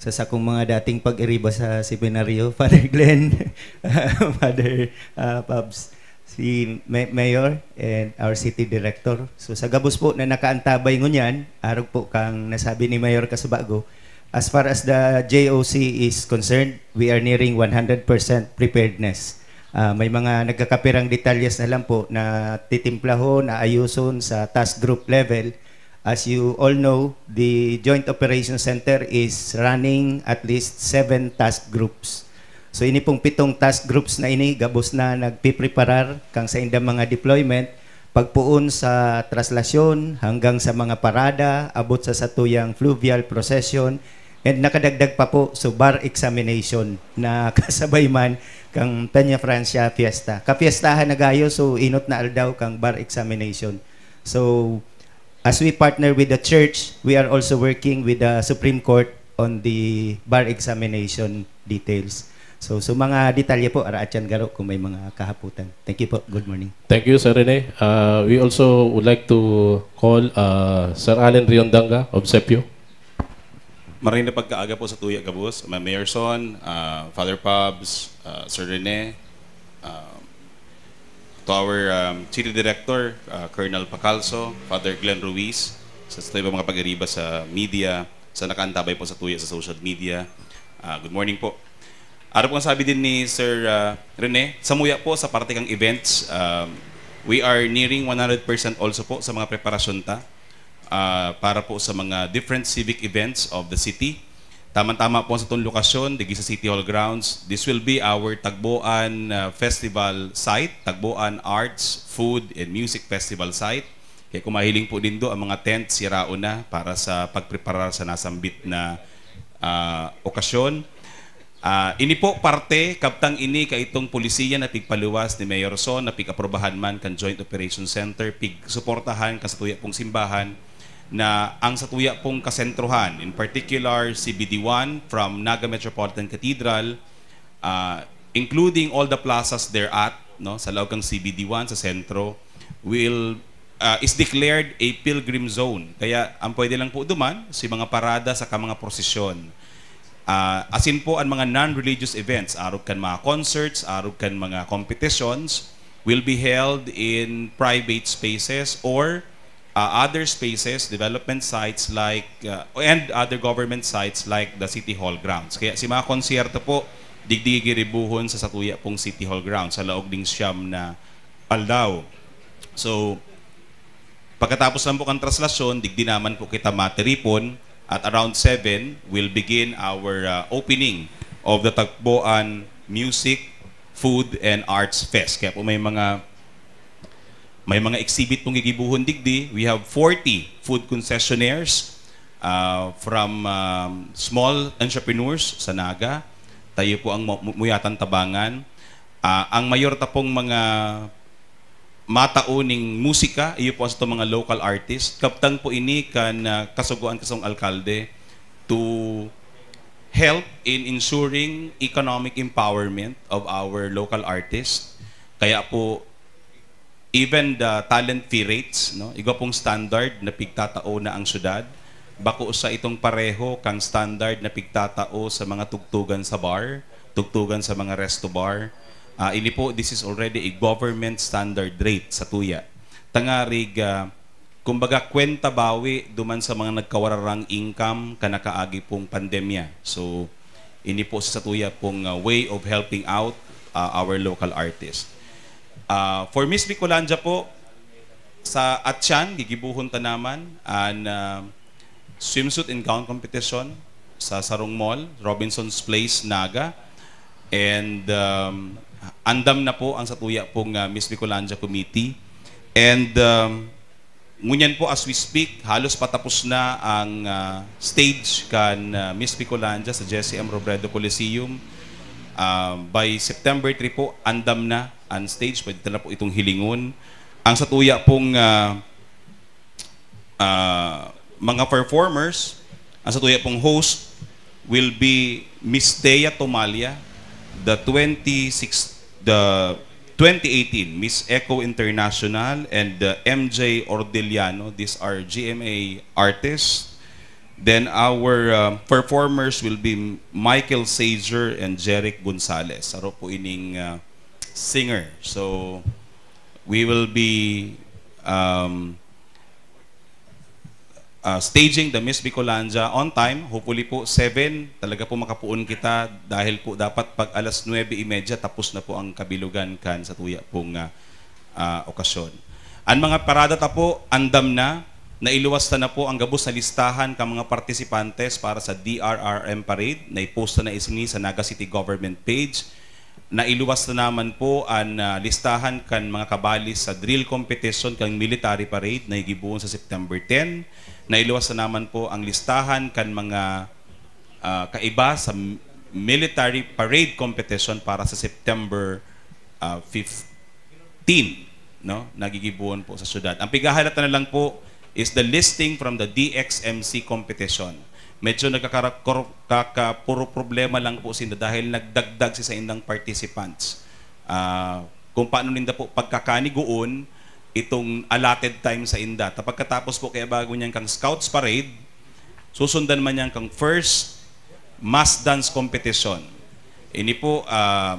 sa sakong mga dating pag-iriba sa seminaryo, Father Glenn, Father uh, Pabs, si Mayor, and our city director. So sa gabos po na nakaantabay ngunyan, arog po kang nasabi ni Mayor Kasubago, as far as the J O C is concerned, we are nearing one hundred percent preparedness. Ah, may mga nagkakapirang detalyes na lang po na titimplahon, aayuson sa task group level. As you all know, the Joint Operations Center is running at least seven task groups. So, ini pong pitong task groups na ini, gabos na nagpipreparar kang saindang mga deployment, pagpoon sa traslasyon hanggang sa mga parada, abot sa satuyang fluvial procession, and nakadagdag pa po, so, bar examination na kasabay man kang Peña Francia Fiesta. Kapiestahan na gayo, so, inot na aldaw kang bar examination. So, as we partner with the church, we are also working with the Supreme Court on the bar examination details. So, so mga detalye po, araat yan garo kung may mga kahaputan. Thank you po. Good morning. Thank you, Sir Rene. Uh, we also would like to call uh, Sir Allen Riondanga of sepio. Maray na pagkaaga po sa tuya gabos, Ma- Mayor Son, ah, Father Pabs, ah, Sir Rene, ah, to our um, City Director, ah, Colonel Pacalso, Father Glenn Ruiz, sa sa ibang mga pag-ariba sa media, sa nakaantabay po sa tuya sa social media. Ah, good morning po. Ano po ang sabi din ni Sir ah, Rene, samuya po sa parte kang events, um, we are nearing one hundred percent also po sa mga preparasyon ta ah, para po sa mga different civic events of the city. Tama-tama po sa itong lokasyon, digi sa City Hall grounds. This will be our Tagboan ah, Festival site, Tagboan Arts, Food, and Music Festival site. Kaya kung mahiling po nindo, ang mga tents, siraon na para sa pagpreparar sa nasambit na ah, okasyon. Ah, ini po parte, kabtang ini kaitong polisiya na pigpaluwas ni Mayor Son na pig-aprobahan man kan Joint Operations Center, pigsuportahan kan satuya pong simbahan na ang satuya pong kasentrohan, in particular C B D one from Naga Metropolitan Cathedral, ah, including all the plazas there at, no, sa laog kang C B D one sa sentro, will ah, is declared a pilgrim zone. Kaya ang pwede lang po duman, si mga parada sa mga prosesyon. Ah, asin po ang mga non-religious events, arog kan mga concerts, arog kan mga competitions, will be held in private spaces or ah, other spaces, development sites like ah, and other government sites like the City Hall grounds. Kaya si mga konsyerto po, digdi giribuhon sa satuya pong City Hall grounds sa laog ning siyam na aldaw. So, pagkatapos lang po kan traslasyon, digdi naman po kita matiripon at around seven, we'll begin our uh, opening of the Tagboan Music, Food, and Arts Fest. Kaya po may mga may mga exhibit pong gigibuhon digdi. We have forty food concessionaires uh, from um, small entrepreneurs sa Naga. Tayo po ang mu- muyatan tabangan. Ah, ang mayor ta pong mga matao ning musika, iyo po sa mga local artist. Kabtang po ini kan ah, kasugoan kasong alkalde to help in ensuring economic empowerment of our local artists. Kaya po, even the talent fee rates, no, igwa pong standard na pigtatao na ang syudad, bako sa itong pareho kang standard na pigtatao sa mga tugtugan sa bar, tugtugan sa mga resto bar. Ah, ini po, this is already a government standard rate sa tuya. Tangarig, ah, kumbaga, kwenta bawi duman sa mga nagkawararang income kan nakaagi pong pandemya. So, ini po sa tuya pong ah, way of helping out ah, our local artists. Ah, for Miss Bicolandia po, sa Atyan, gigibuhon ta naman an ah, swimsuit and gown competition sa sarong mall, Robinson's Place, Naga. And um, andam na po ang satuya pong ah, Miss Bicolandia Committee. And um, ngunyan po, as we speak, halos patapos na ang ah, stage kan ah, Miss Bicolandia sa Jesse M. Robredo Coliseum. Ah, by September three po, andam na ang stage. Pwede na po itong hilingon. Ang satuya pong ah, ah, mga performers, ang satuya pong host will be Miss Thea Tomalia, the twenty-six, the twenty eighteen Miss Eco International, and the M J Ordeliano. These are G M A artists. Then our uh, performers will be Michael Sager and Jeric Gonzalez. Saro po ining uh, singer. So, we will be um, uh, staging the Miss Bicolandia on time. Hopefully po, seven, talaga po makapoon kita dahil po dapat pag alas nuebe y media tapos na po ang kabilugan kan sa tuya pong uh, uh, okasyon. Ang mga parada ta po, andam na. Nailuwas na po ang gabos na listahan kan mga partisipantes para sa D R R M parade. Naiposta na isini sa Naga City Government page. Nailuwas na naman po ang uh, listahan kan mga kabali sa drill competition kan military parade na igibuon sa September ten. Nailuwas na naman po ang listahan kan mga uh, kaiba sa military parade competition para sa September uh, fifteen, no? Nagigibuon po sa syudad. Ang pigahalata na lang po is the listing from the D X M C competition. Medyo nagkakapuro problema lang po sinda dahil nagdagdag si sa indang participants. Uh, kung paano ninda po pagkakanigoon itong allotted time sa inda. Tapagkatapos po kaya bago niyan kang Scouts Parade, susundan man niyan kang first mass dance competition. Ini po, uh,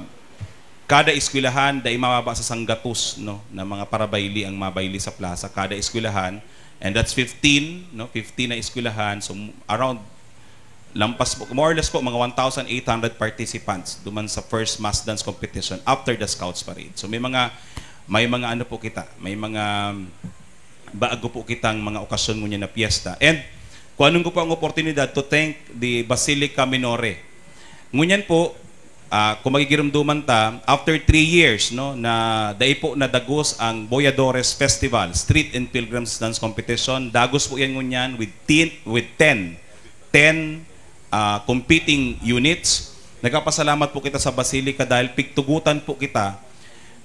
kada eskwelahan, dai mababa sa sanggatos, no, na mga parabayli ang mabayli sa plaza, kada eskwelahan. And that's fifteen, no, fifteen na eskwelahan. So, around, lampas po, more or less po, mga one thousand eight hundred participants duman sa first mass dance competition after the Scouts Parade. So, may mga, may mga ano po kita, may mga bago po kitang mga okasyon ngunyan na piyesta. And kuhanon ko po ang oportunidad to thank the Basilica Minore. Ngunyan po, uh, kung magigirumduman ta, after three years, no, na dai po nadagos ang Boyadores Festival, Street and Pilgrims Dance Competition, dagos po yan ngunyan with ten, with ten, ten uh, competing units. Nagpapasalamat po kita sa Basilica dahil pigtugutan po kita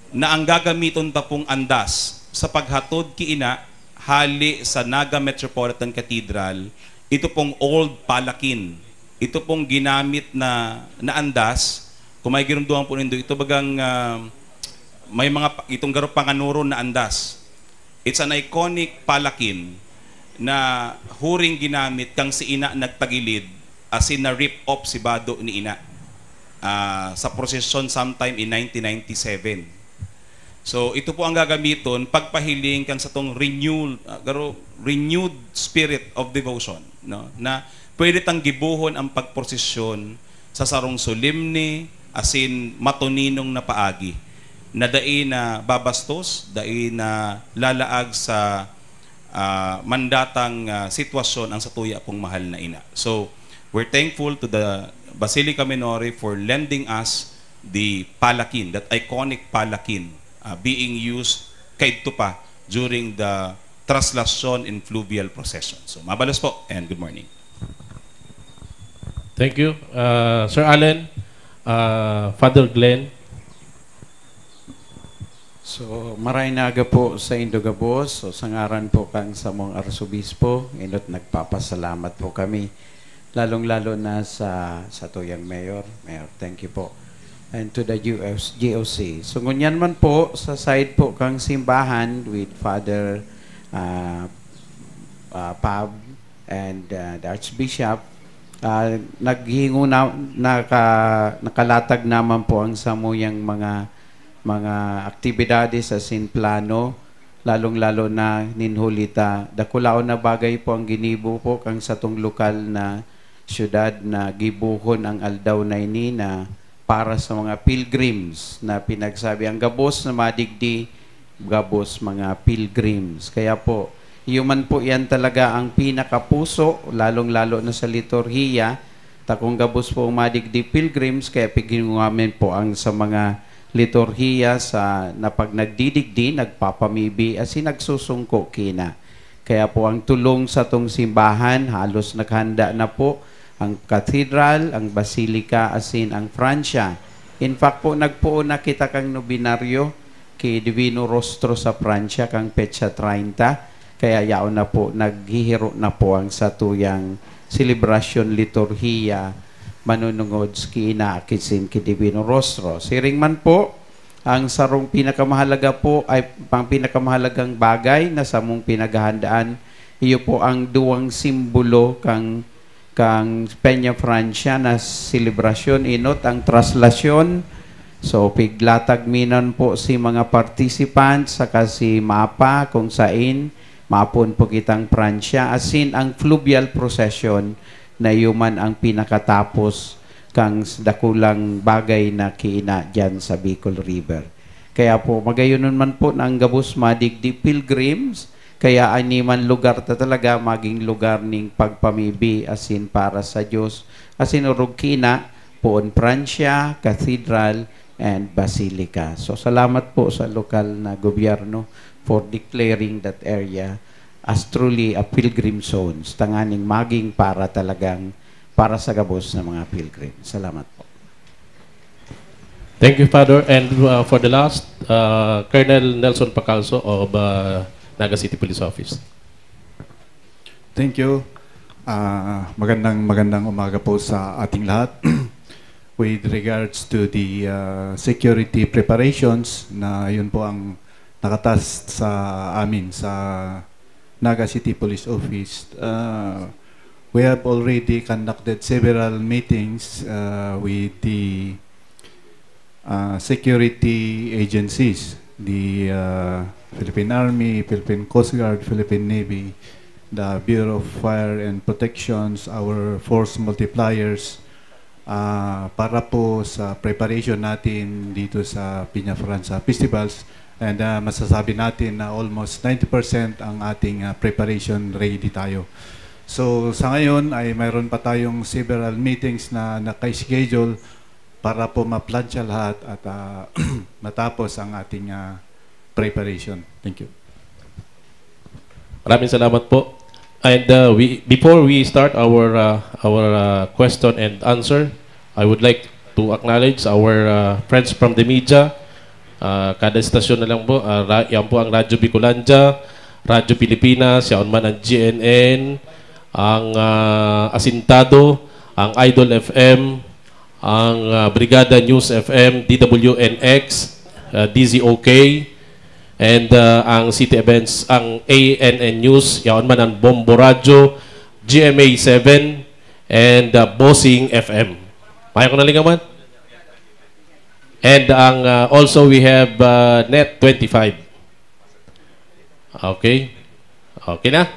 na ang gagamiton ta pong andas sa paghatod ki ina hali sa Naga Metropolitan Cathedral, ito pong old palakin, ito pong ginamit na, na andas, kung may girumduman po nindo, ito bagang uh, may mga, itong garo panganuron na andas. It's an iconic palakin na huring ginamit kang si ina nagtagilid asin na-rip off si bado ni ina uh, sa prosesyon sometime in nineteen ninety-seven. So, ito po ang gagamiton pagpahiling kan satong renewed, uh, garo, renewed spirit of devotion, no? Na pwede tang gibohon ang pagprosesyon sa sarong solemne asin matuninong na paagi na dai na babastos, dai na lalaag sa uh, mandatang uh, sitwasyon ang satuya pong mahal na ina. So, we're thankful to the Basilica Minore for lending us the palakin, that iconic palakin uh, being used kaidto pa during the Traslacion and Fluvial Procession. So, mabalos po and good morning. Thank you. Uh, Sir Allen, uh, Father Glenn. So, maray na aga po sa indo gabos. So, sa ngaran po kang samong arsobispo, inot nagpapasalamat po kami. Lalong-lalo na sa satuyang mayor. Mayor, thank you po. And to the U S, G O C. So, ngunyan man po, sa side po kang simbahan with Father uh, uh, Pab and uh, the Archbishop, uh, naghingo na, naka, nakalatag naman po ang samuyang mga mga aktibidades asin plano, lalong-lalo na nin huli ta dakulaon na bagay po ang ginibo po kang satong lokal na syudad na gibohon ang aldaw na ini na para sa mga pilgrims na pinagsabi ang gabos na madigdi gabos mga pilgrims. Kaya po, iyo man po yan talaga ang pinakapuso, lalong-lalo na sa liturhiya, takong gabos po madigdi pilgrims, kaya pighinguhamin po ang sa mga liturhiya sa na pag nagdidigdi, nagpapamibi, asin nagsusungko kina. Kaya po ang tulong sa tong simbahan, halos naghanda na po ang cathedral, ang basilica, asin ang Francia. In fact po, nagpoon na kita kang nobinaryo ki Divino Rostro sa Pransya kang petsa treinta, kaya yaon na po, naghihiro na po ang satuyang selebrasyon liturhiya manunungod ki Ina, ki Sin, ki Divino Rostro. Siring man po, ang sarong pinakamahalaga po ay pang pinakamahalagang bagay na samong pinaghahandaan, iyo po ang duwang simbolo kang kang Peña Francia na selebrasyon, inot ang traslasyon. So, piglatag minan po si mga participants saka si Mapa kung sain Maapon po kitang Pransya, asin ang fluvial procession na iyo man ang pinakatapos kan dakulang bagay na kiina diyan sa Bicol River. Kaya po, magayonon man po na ang gabos madigdi pilgrims, kaya an iyo man lugar ta talaga magin lugar nin pagpamibi asin para sa Dios, asin orog kiina, poon Pransya, cathedral, and basilica. So, salamat po sa lokal na gobyerno for declaring that area as truly a pilgrim zones, tanganing magin para talagang para sa gabos na mga pilgrim. Salamat po. Thank you, Father. And uh, for the last, uh, Colonel Nelson Pacalso of uh, Naga City Police Office. Thank you. Ah, magandang magandang umaga po sa ating lahat. With regards to the uh, security preparations na yun po ang nakatas sa amin sa Naga City Police Office, uh, we have already conducted several meetings uh, with the uh, security agencies, the uh, Philippine Army, Philippine Coast Guard, Philippine Navy, the Bureau of Fire and Protections, our force multipliers, uh, para po sa preparation natin dito sa Peñafrancia Festivals. And uh, masasabi natin na almost ninety percent ang ating uh, preparation ready tayo. So sa ngayon ay mayroon pa tayong several meetings na naka-schedule para po maplansya lahat at uh, matapos ang ating uh, preparation. Thank you. Maraming salamat po. And uh, we, before we start our uh, our uh, question and answer, I would like to acknowledge our uh, friends from the media. Uh, kada estasyon na lang po, uh, ra- yan po ang Radyo Bicolandia, Radyo Pilipinas, yaon man ang G N N, ang uh, Asintado, ang Idol F M, ang uh, Brigada News F M, D W N X, uh, D Z O K, and uh, ang City Events, ang A N N News, yaon man ang Bombo Radyo, G M A seven, and uh, Bossing F M. Mayo ko nalingawan? And ang uh, also we have uh, Net twenty-five. Okay. Okay na?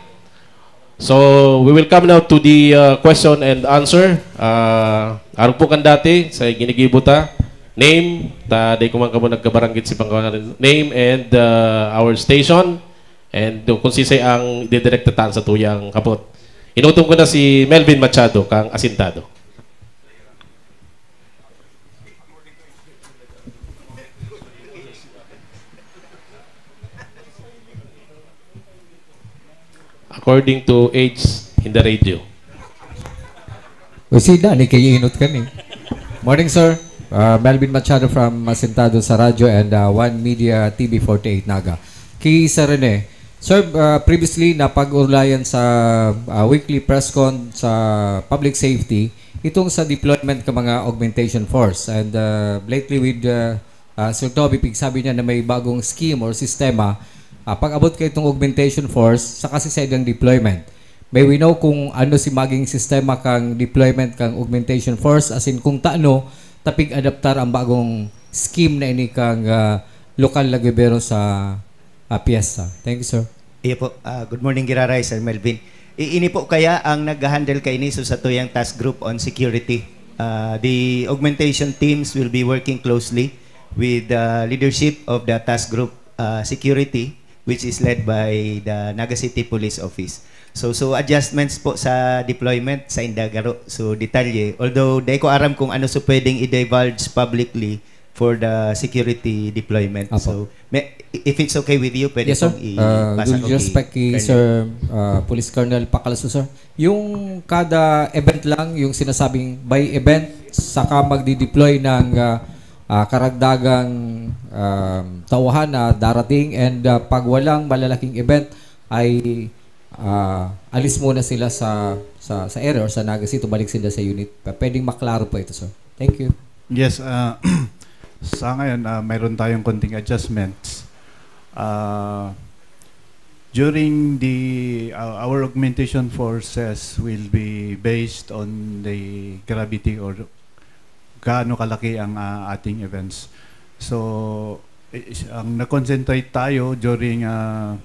So, we will come now to the uh, question and answer. Uh, arog po kan dati, sa ginigibo ta, name, ta di ko man kamo nagkabaranggit si pangkawanan, name and uh, our station, and kung sisay ang didirekta taan sa tuyang kapot. Inutom ko na si Melvin Machado, kang Asintado. According to age in the radio. O si Dani, kay inot kami. Morning, sir. Uh, Melvin Machado from Asintado sa Radyo and uh, One Media T V forty-eight Naga. Kay Sir Rene, sir, uh, previously napag-urulayan sa uh, weekly press con sa public safety itong sa deployment ka mga augmentation force and uh, lately with uh, uh, Sir Toby, pigsabi niya na may bagong scheme or sistema uh, pag-abot kay itong augmentation force sa kasi sa ilang deployment. May we know kung ano si maging sistema kang deployment kang augmentation force, as in kung taano tapig adaptar ang bagong scheme na ini kang uh, lokal na gobyerno sa uh, piyesta. Thank you, sir. Iya po. Uh, good morning, Giraray, Sir Melvin. Ini po kaya ang nag-handle kaini so sa tuyang task group on security. Uh, the augmentation teams will be working closely with the leadership of the task group uh, security, which is led by the Naga City Police Office. So, so adjustments po sa deployment sa indagaro. So, detalye. Although, di ko aram kung ano so pwedeng i-divulge publicly for the security deployment. Apo. So, may, if it's okay with you, pwede yes, sir. Pong i- uh, with respect kay Sir uh, Police Colonel Pacalso, sir. Yung kada event lang, yung sinasabing by event, saka magdi-deploy ng uh, uh, karagdagang uh, tauhan na darating and uh, pag walang malalaking event ay uh, alis muna sila sa, sa, sa area or sa Naga City, balik sila sa unit. Pwedeng maklaro po ito, sir. Thank you. Yes, uh, sa ngayon, uh, mayroon tayong konting adjustments. Uh, during the uh, our augmentation forces will be based on the gravity or gaano kalaki ang uh, ating events. So, ang na-concentrate tayo during uh,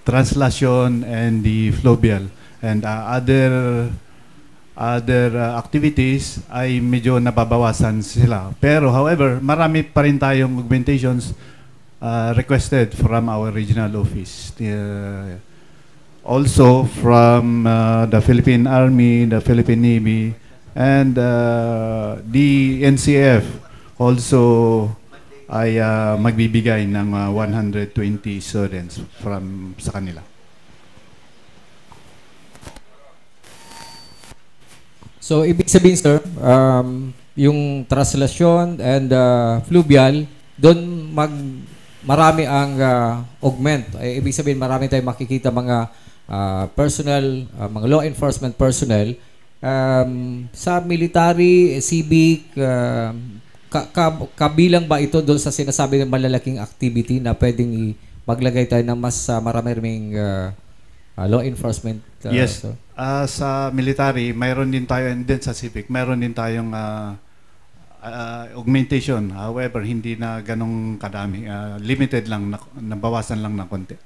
translation and the fluvial and, uh, other other, uh, activities ay medyo nababawasan sila. Pero however, marami pa rin tayong augmentations, uh, requested from our regional office. Uh, also from, uh, the Philippine Army, the Philippine Navy, and, uh, the N C F also ay, uh, magbibigay ng, uh, one hundred twenty students from sa kanila. So, ibig sabihin, sir, um, yung translation and, uh, fluvial, doon mag marami ang, uh, augment. Ay, ibig sabihin, marami tayong makikita mga, uh, personnel, uh, mga law enforcement personnel. Um, sa military, civic, uh, ka, ka, kabilang ba ito doon sa sinasabi ng malalaking activity na pwedeng i, maglagay tayo ng mas, uh, marami-raming, uh, uh, law enforcement? Uh, Yes. So? Ah, sa military, mayroon din tayo, and then sa civic, mayroon din tayong, ah, ah, augmentation. However, hindi na ganong kadami. Ah, limited lang, na, nabawasan lang ng konti.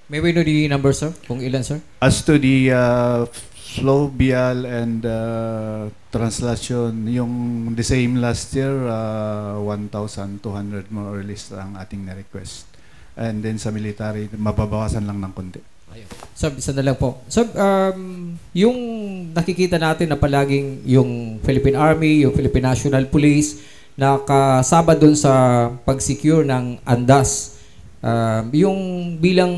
May we know the number, sir? Kung ilan, sir? As to the, uh, fluvial and, uh, translation, yung the same last year, uh, one thousand two hundred more or less ang ating na-request. And then sa military, mababawasan lang ng konti. Ayun. Sir, isa na lang po. Sir, um, yung nakikita natin na palaging yung Philippine Army, yung Philippine National Police, nakasabad doon sa pag-secure ng andas. Um, yung bilang,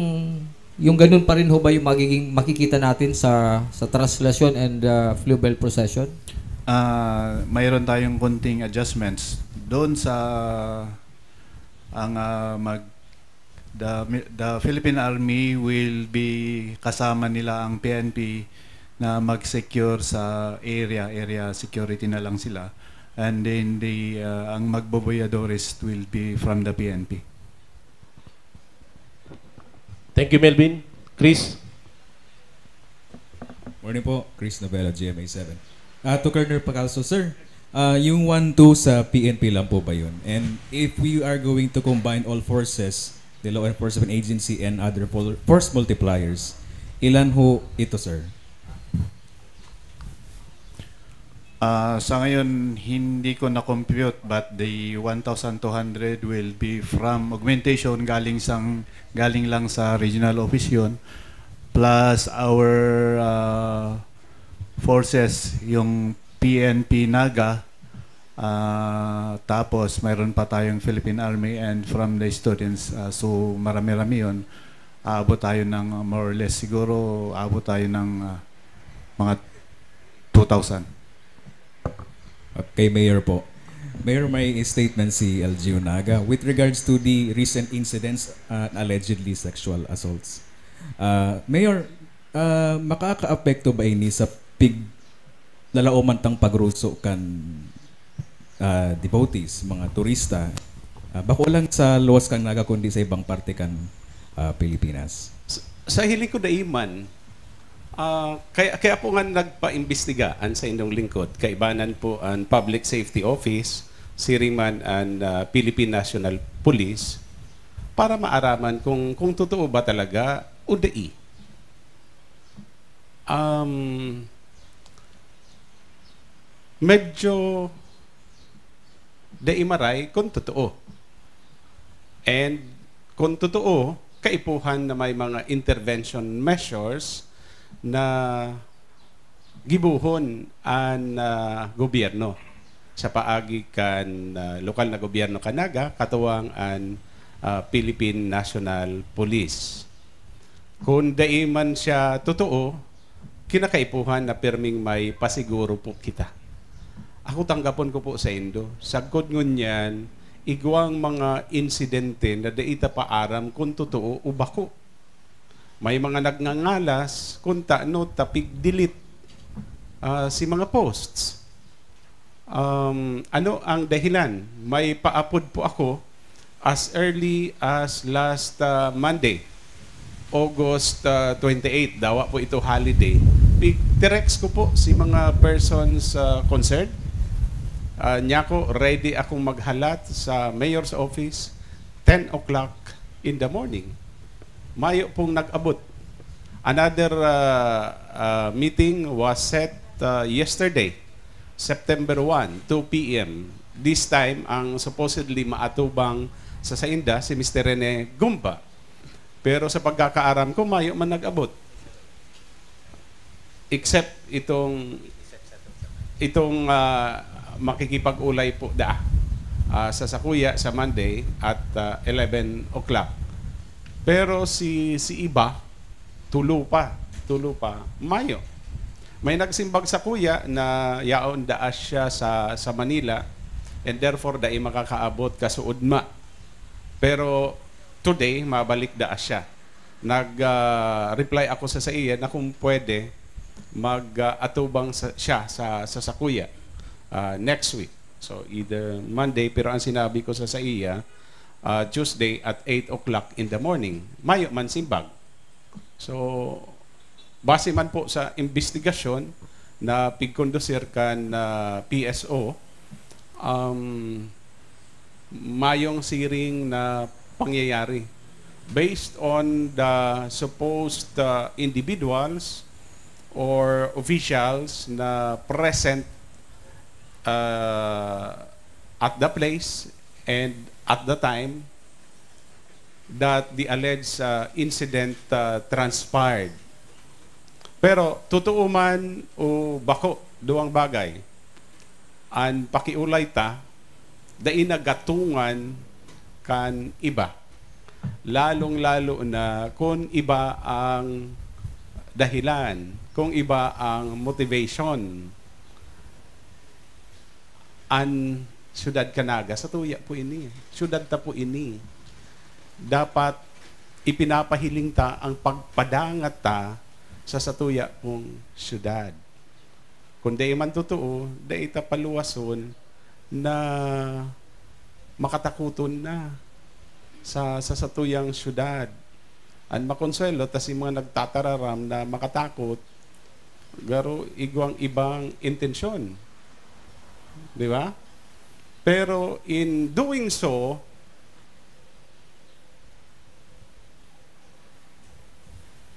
yung ganun pa rin ho ba yung magiging makikita natin sa, sa translation and, uh, fluvial procession? Ah, mayroon tayong konting adjustments doon sa ang, ah, mag the mi- the Philippine Army will be kasama nila ang P N P na mag-secure sa area, area security na lang sila. And then the, ah, ang magboboyadores will be from the P N P. Thank you, Melvin. Chris? Morning po, Chris Novella, G M A seven. Ah, to Colonel Pacalso, sir, ah, yung one two sa P N P lang po ba yun? And if we are going to combine all forces, the law enforcement agency and other for- force multipliers, ilan ho ito, sir? Ah, sa ngayon, hindi ko na-compute, but the one thousand two hundred will be from augmentation, galing sang, galing lang sa regional office yun, plus our, ah, forces, yung P N P Naga, ah, tapos mayroon pa tayong Philippine Army and from the students, ah, so marami-rami yun. Aabot tayo ng, ah, more or less, siguro aabot tayo ng, ah, mga two thousand. At kay Mayor po. Mayor, may statement si L G U Naga with regards to the recent incidents, uh, allegedly sexual assaults. Uh, Mayor, uh, makakaapekto ba ini sa pig lalaoman tang pagruso kan, uh, devotees, mga turista? Uh, bako lang sa luwas kan Naga kundi sa ibang parte kan, uh, Pilipinas. Sa, sa hiling ko dai man, ah, kaya, kaya ako nga nagpaimbestiga an saindong lingkod, kaibanan po an Public Safety Office, siring man an, ah, Philippine National Police, para maaraman kung, kung totoo ba talaga o dai. Um, medyo dai maray kung totoo. And kung totoo, kaipuhan na may mga intervention measures na gibohon an, ah, gobyerno sa paagi kan, ah, lokal na gobyerno kan Naga, katuwang an, ah, Philippine National Police. Kung dai man siya totoo, kinakaipuhan na pirming may pasiguro po kita. Ako tanggapon ko po saindo, sagkod ngunyan, igwang mga insidente na dai ta pa aram kung totoo o bako. May mga nagngangalas kung tano ta pig-delete, ah, si mga posts. Um, ano ang dahilan? May paapod po ako as early as last, ah, Monday, August, ah, twenty-eight. Dawa po ito holiday. Pig-text ko po si mga persons, ah, concerned. Ah, nyako, ready akong maghalat sa mayor's office ten o'clock in the morning. Mayo pong nag-abot. Another uh, uh, meeting was set uh, yesterday, September one, two p m. This time, ang supposedly maatubang sa sainda, si Mister Rene Gumba. Pero sa pagkakaaram ko, mayo man nag-abot. Except itong itong uh, makikipag-ulay po da uh, sa Sakuya sa Monday at uh, eleven o'clock. Pero si si iba, tulo pa, tulo pa, mayo. May nagsimbag sa kuya na yaon daa siya sa, sa Manila and therefore dai makakaabot kasuodma. Pero today, mabalik daa siya. Nag-reply ako sa saiya na kung pwede, mag-atubang sa, siya sa, sa sakuya ah, next week. So, either Monday, pero ang sinabi ko sa saiya, ah, Tuesday at eight o'clock in the morning. Mayo man simbag. So, base man po sa investigasyon na pigkondusir kan ah, P S O, um, mayong siring na pangyayari based on the supposed uh, individuals or officials na present uh, at the place and at the time that the alleged uh, incident uh, transpired. Pero totoo man o bako, duwang bagay, an pakiulay ta, dai nagatungan kan iba. Lalong-lalo na kun iba ang dahilan, kung iba ang motivation. An syudad kan Naga, satuya po ini. Syudad ta po ini. Dapat ipinapahiling ta ang pagpadangat ta sa satuya pong syudad. Kung dai man totoo, dai ta paluwason na makatakoton na sa, sa satuyang syudad. An makonsuwelo ta si mga nagtatararam na makatakot, garo igwang ibang intensyon. Di ba? Pero in doing so,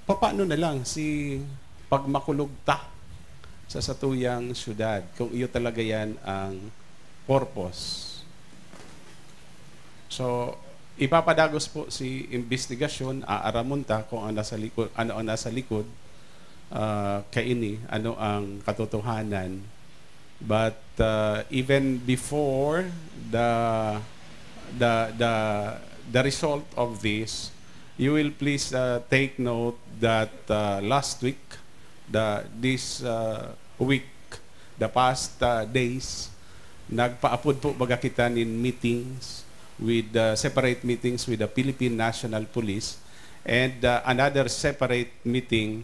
papaano na lang si pagmakulog ta sa satuyang syudad, kung iyo talaga yan ang purpose? So, ipapadagos po si investigasyon, aaramon ta kung ang nasa likod, ano ang nasa likod ah, kaini, ano ang katotohanan. But ah, even before the the the the result of this, you will please ah, take note that ah, last week, the this ah, week, the past ah, days, nagpaapod po baga kita nin meetings with ah, separate meetings with the Philippine National Police and ah, another separate meeting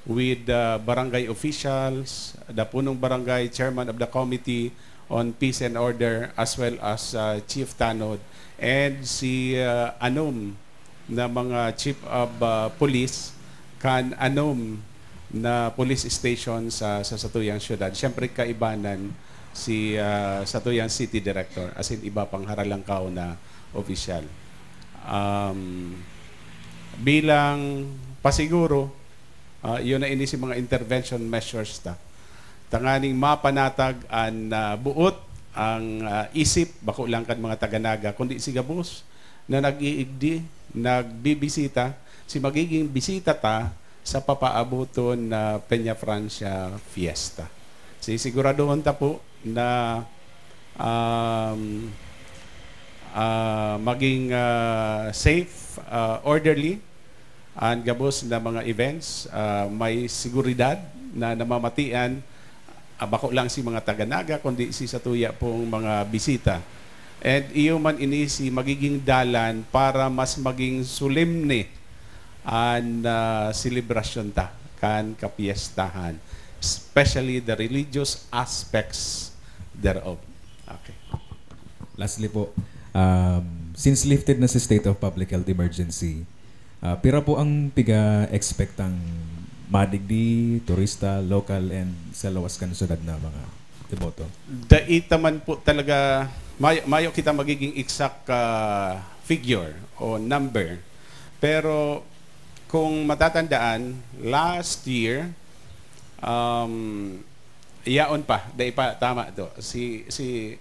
with the barangay officials, the punong barangay, chairman of the committee on peace and order, as well as ah, Chief Tanod and si ah, anom na mga chief of ah, police kan anom na police station sa, sa satuyang syudad. Siyempre, kaibanan si ah, satuyang city director, as in iba pang haralangkaw na opisyal. Um, bilang pasiguro, ah, yun na ini si mga intervention measures ta. Tanganing mapanatag an ah, buot, ang ah, isip, bako lang kan mga taga-Naga, kundi si gabos na nag-iigdi, nagbibisita, si magiging bisita ta sa papaaboton na Peña Francia Fiesta. Sisiguraduhon ta po na um, ah, maging ah, safe, ah, orderly, an gabos na mga events, ah, may seguridad na namamatian, ah, bako lang si mga taga-Naga, kundi si satuya pong mga bisita. And iyo man ini si magiging dalan para mas maging solemne an ah, selebrasyon ta kan kapiyestahan, especially the religious aspects thereof. Okay. Lastly po, um, since lifted na si state of public health emergency, ah, pira po ang piga-expectang madigdi, turista, local, and sa lawas kan syudad na mga deboto? Dai ta man po talaga, mayo, mayo kita magiging exact ah, figure o number. Pero Kung matatandaan, last year, um, yaon pa, dai pa, tama to. Si, si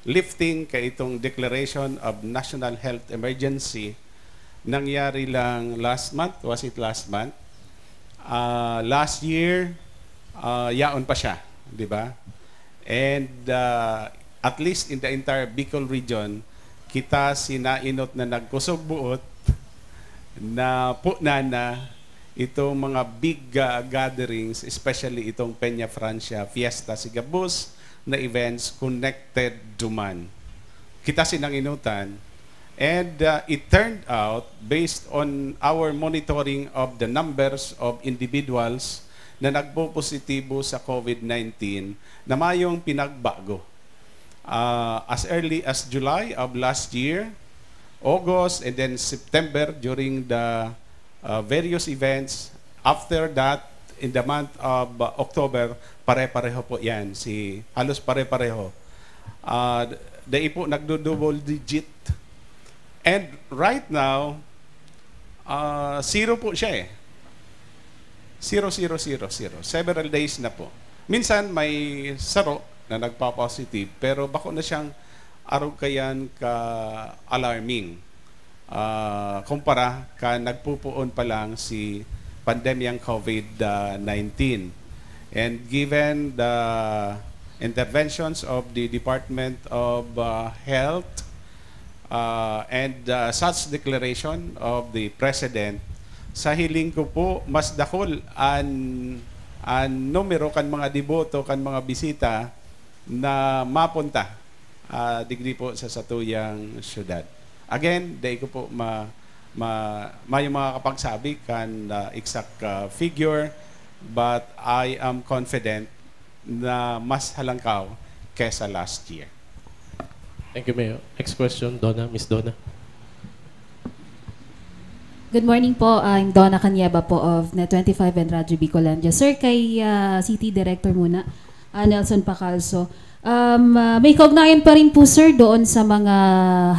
lifting kay itong declaration of national health emergency, nangyari lang last month, was it last month? Ah, last year, ah, yaon pa siya, di ba? And, ah, at least in the entire Bicol region, kita sinainot na nagkusog buot, na po na na itong mga big, ah, gatherings, especially itong Peña Francia Fiesta, si gabos na events connected duman. Kita sinanginutan, and, ah, it turned out, based on our monitoring of the numbers of individuals na nagpopositibo sa COVID nineteen, na mayong pinagbago. Ah, as early as July of last year, August, and then September, during the, ah, various events. After that, in the month of, ah, October, pare-pareho po yan. Si, halos pare-pareho. Ah, dai po nagdo-double digit. And right now, ah, zero po siya eh. Zero, zero, zero, zero. Several days na po. Minsan may saro na nagpa-positive, pero bako na siyang arog kayan ka-alarming, ah, kumpara ka nagpupoon pa lang si pandemyang COVID nineteen. And given the interventions of the Department of, ah, Health, ah, and, ah, such declaration of the President, sa hiling ko po, mas dakul an, an numero kan mga deboto, kan mga bisita na mapunta, ah, digdi po sa satuyang syudad. Again, dai ko po ma-, ma-, mayong makakapagsabi kan, ah, exact, ah, figure, but I am confident na mas halangkaw kesa last year. Thank you, Mayor. Next question, Donna, Miss Donna. Good morning po. I'm Donna Canieva po of Net twenty-five and Radyo Bicolandia. Sir, kay, ah, City Director muna, ah, Nelson Pacalso. Um, ah, may kaugnayan pa rin po, sir, doon sa mga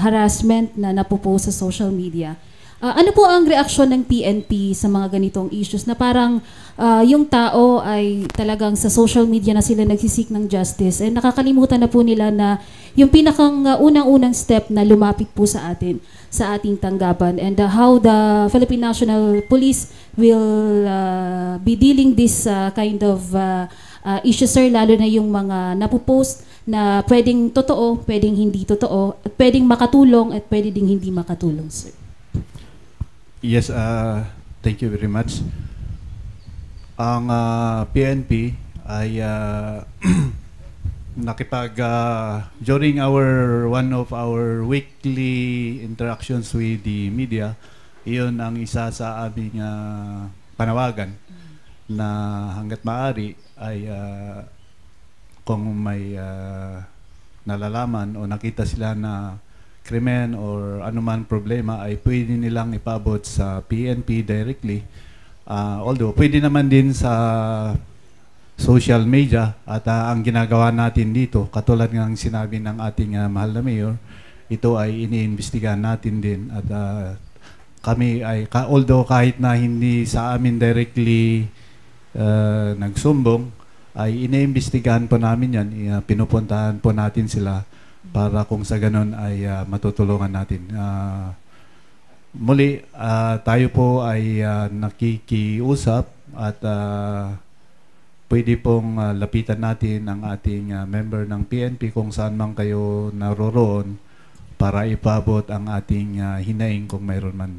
harassment na napopost sa social media. Ah, ano po ang reaksyon ng P N P sa mga ganitong issues na parang, ah, yung tao ay talagang sa social media na sila nagsisik ng justice, and nakakalimutan na po nila na yung pinakang, ah, unang-unang step na lumapit po sa atin, sa ating tanggapan, and, ah, how the Philippine National Police will, ah, be dealing this, ah, kind of, ah, ah, issue, sir, lalo na yung mga napopost na pwedeng totoo, pwedeng hindi totoo, at pwedeng makatulong at pwede ding hindi makatulong, sir. Yes, ah, thank you very much. Ang, ah, P N P ay, ah, nakipag, ah, during our, one of our weekly interactions with the media, iyon ang isa sa aming, ah, panawagan na hangga't maaari ay, ah, kung may, ah, nalalaman o nakita sila na krimen or anuman problema, ay pwede nilang ipaabot sa P N P directly. Ah, although, pwede naman din sa social media at, ah, ang ginagawa natin dito, katulad ng sinabi ng ating, ah, mahal na mayor, ito ay iniimbestigahan natin din at, ah, kami ay, ka-, although kahit na hindi sa amin directly, ah, nagsumbong, ay iniimbestigahan po namin yan. I-, ah, pinupuntahan po natin sila para kung sa ganun ay, ah, matutulungan natin. Ah, muli, ah, tayo po ay, ah, nakikiusap at, ah, pwede pong, ah, lapitan natin ang ating, ah, member ng P N P kung saan man kayo naroroon para ipaabot ang ating, ah, hinaing kung mayroon man.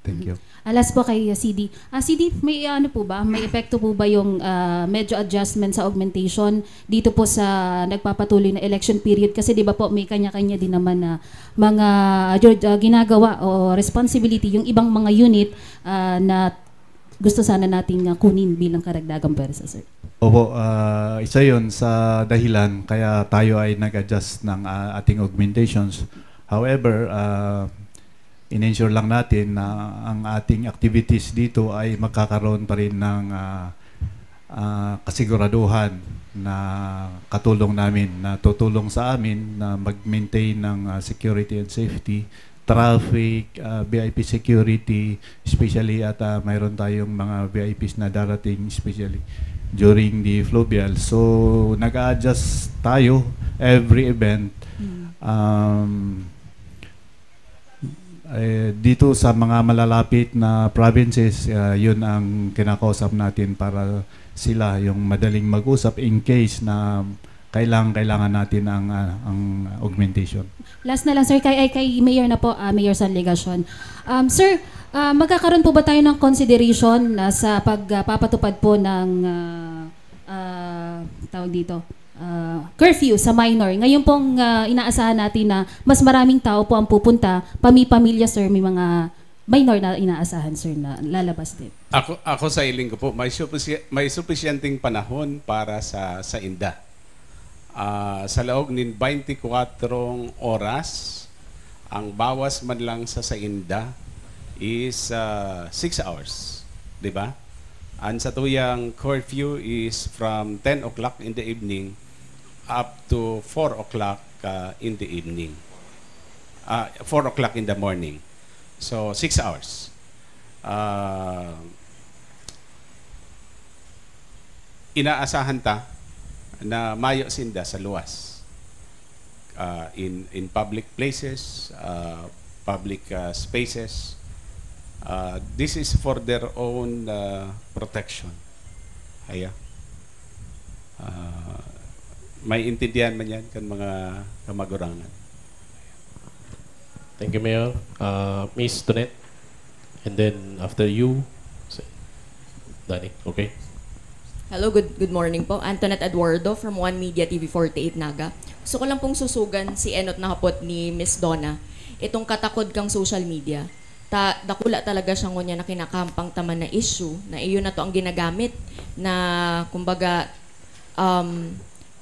Thank you. Ah, last po kay, ah, C D. Ah, C D, may, ah, ano po ba? May epekto po ba yung, ah, medyo adjustment sa augmentation dito po sa nagpapatuloy na election period? Kasi, di ba po, may kanya-kanya din naman na mga, ah, jud-, ah, ginagawa o responsibility yung ibang mga unit, ah, na gusto sana nating, ah, kunin bilang karagdagang pwersa, sir. Opo, ah, isa yon sa dahilan kaya tayo ay nag-adjust ng, ah, ating augmentations. However, ah, in-ensure lang natin na ang ating activities dito ay magkakaroon pa rin ng, ah, ah, kasiguraduhan na katulong namin, na tutulong sa amin na mag-maintain ng, ah, security and safety traffic, ah, V I P security, especially at, ah, mayroon tayong mga V I Ps na darating, especially during the fluvial. So, nag-a-adjust tayo every event. Mm. Um, eh, dito sa mga malalapit na provinces, ah, yun ang kinakausap natin para sila yung madaling mag-usap in case na kailangan, kailangan natin ang, ah, ang augmentation. Last na lang, sir, kay, ay, kay Mayor na po, ah, Mayor San Legacion. Um, sir, ah, magkakaroon po ba tayo ng consideration na sa pagpapatupad po ng, ah, ah, tawag dito, ah, curfew sa minor? Ngayon pong, ah, inaasahan natin na mas maraming tao po ang pupunta, pami-pamilya, sir, may mga minor na inaasahan, sir, na lalabas din. Ako, ako sa hiling ko po, may supisy-, may supisyenteng panahon para sa, sa inda. Ah, sa laog nin twenty-four oras, ang bawas man lang sa sainda is, ah, six hours, di ba? Ang satuyang curfew is from ten o'clock in the evening up to four o'clock, ah, in the evening. Ah, four o'clock in the morning. So, six hours. Ah, inaasahan ta na mayo sinda sa luwas, ah, in, in public places, ah, public, ah, spaces. Ah, this is for their own, ah, protection. Haya. Ah, may intindihan man yan kan mga kamagurangan. Thank you, Mayor. Ah, Miss Tonet. And then, after you, si Danny. Okay? Hello, good, good morning po. Antoinette Eduardo from One Media T V forty-eight Naga. Gusto ko lang pong susugan si enot na hapot ni Miss Donna. Itong katakod kang social media. Ta, dakula talaga siya ngunyan na kinakahampang ta man na issue na iyo na to ang ginagamit na, kumbaga, um,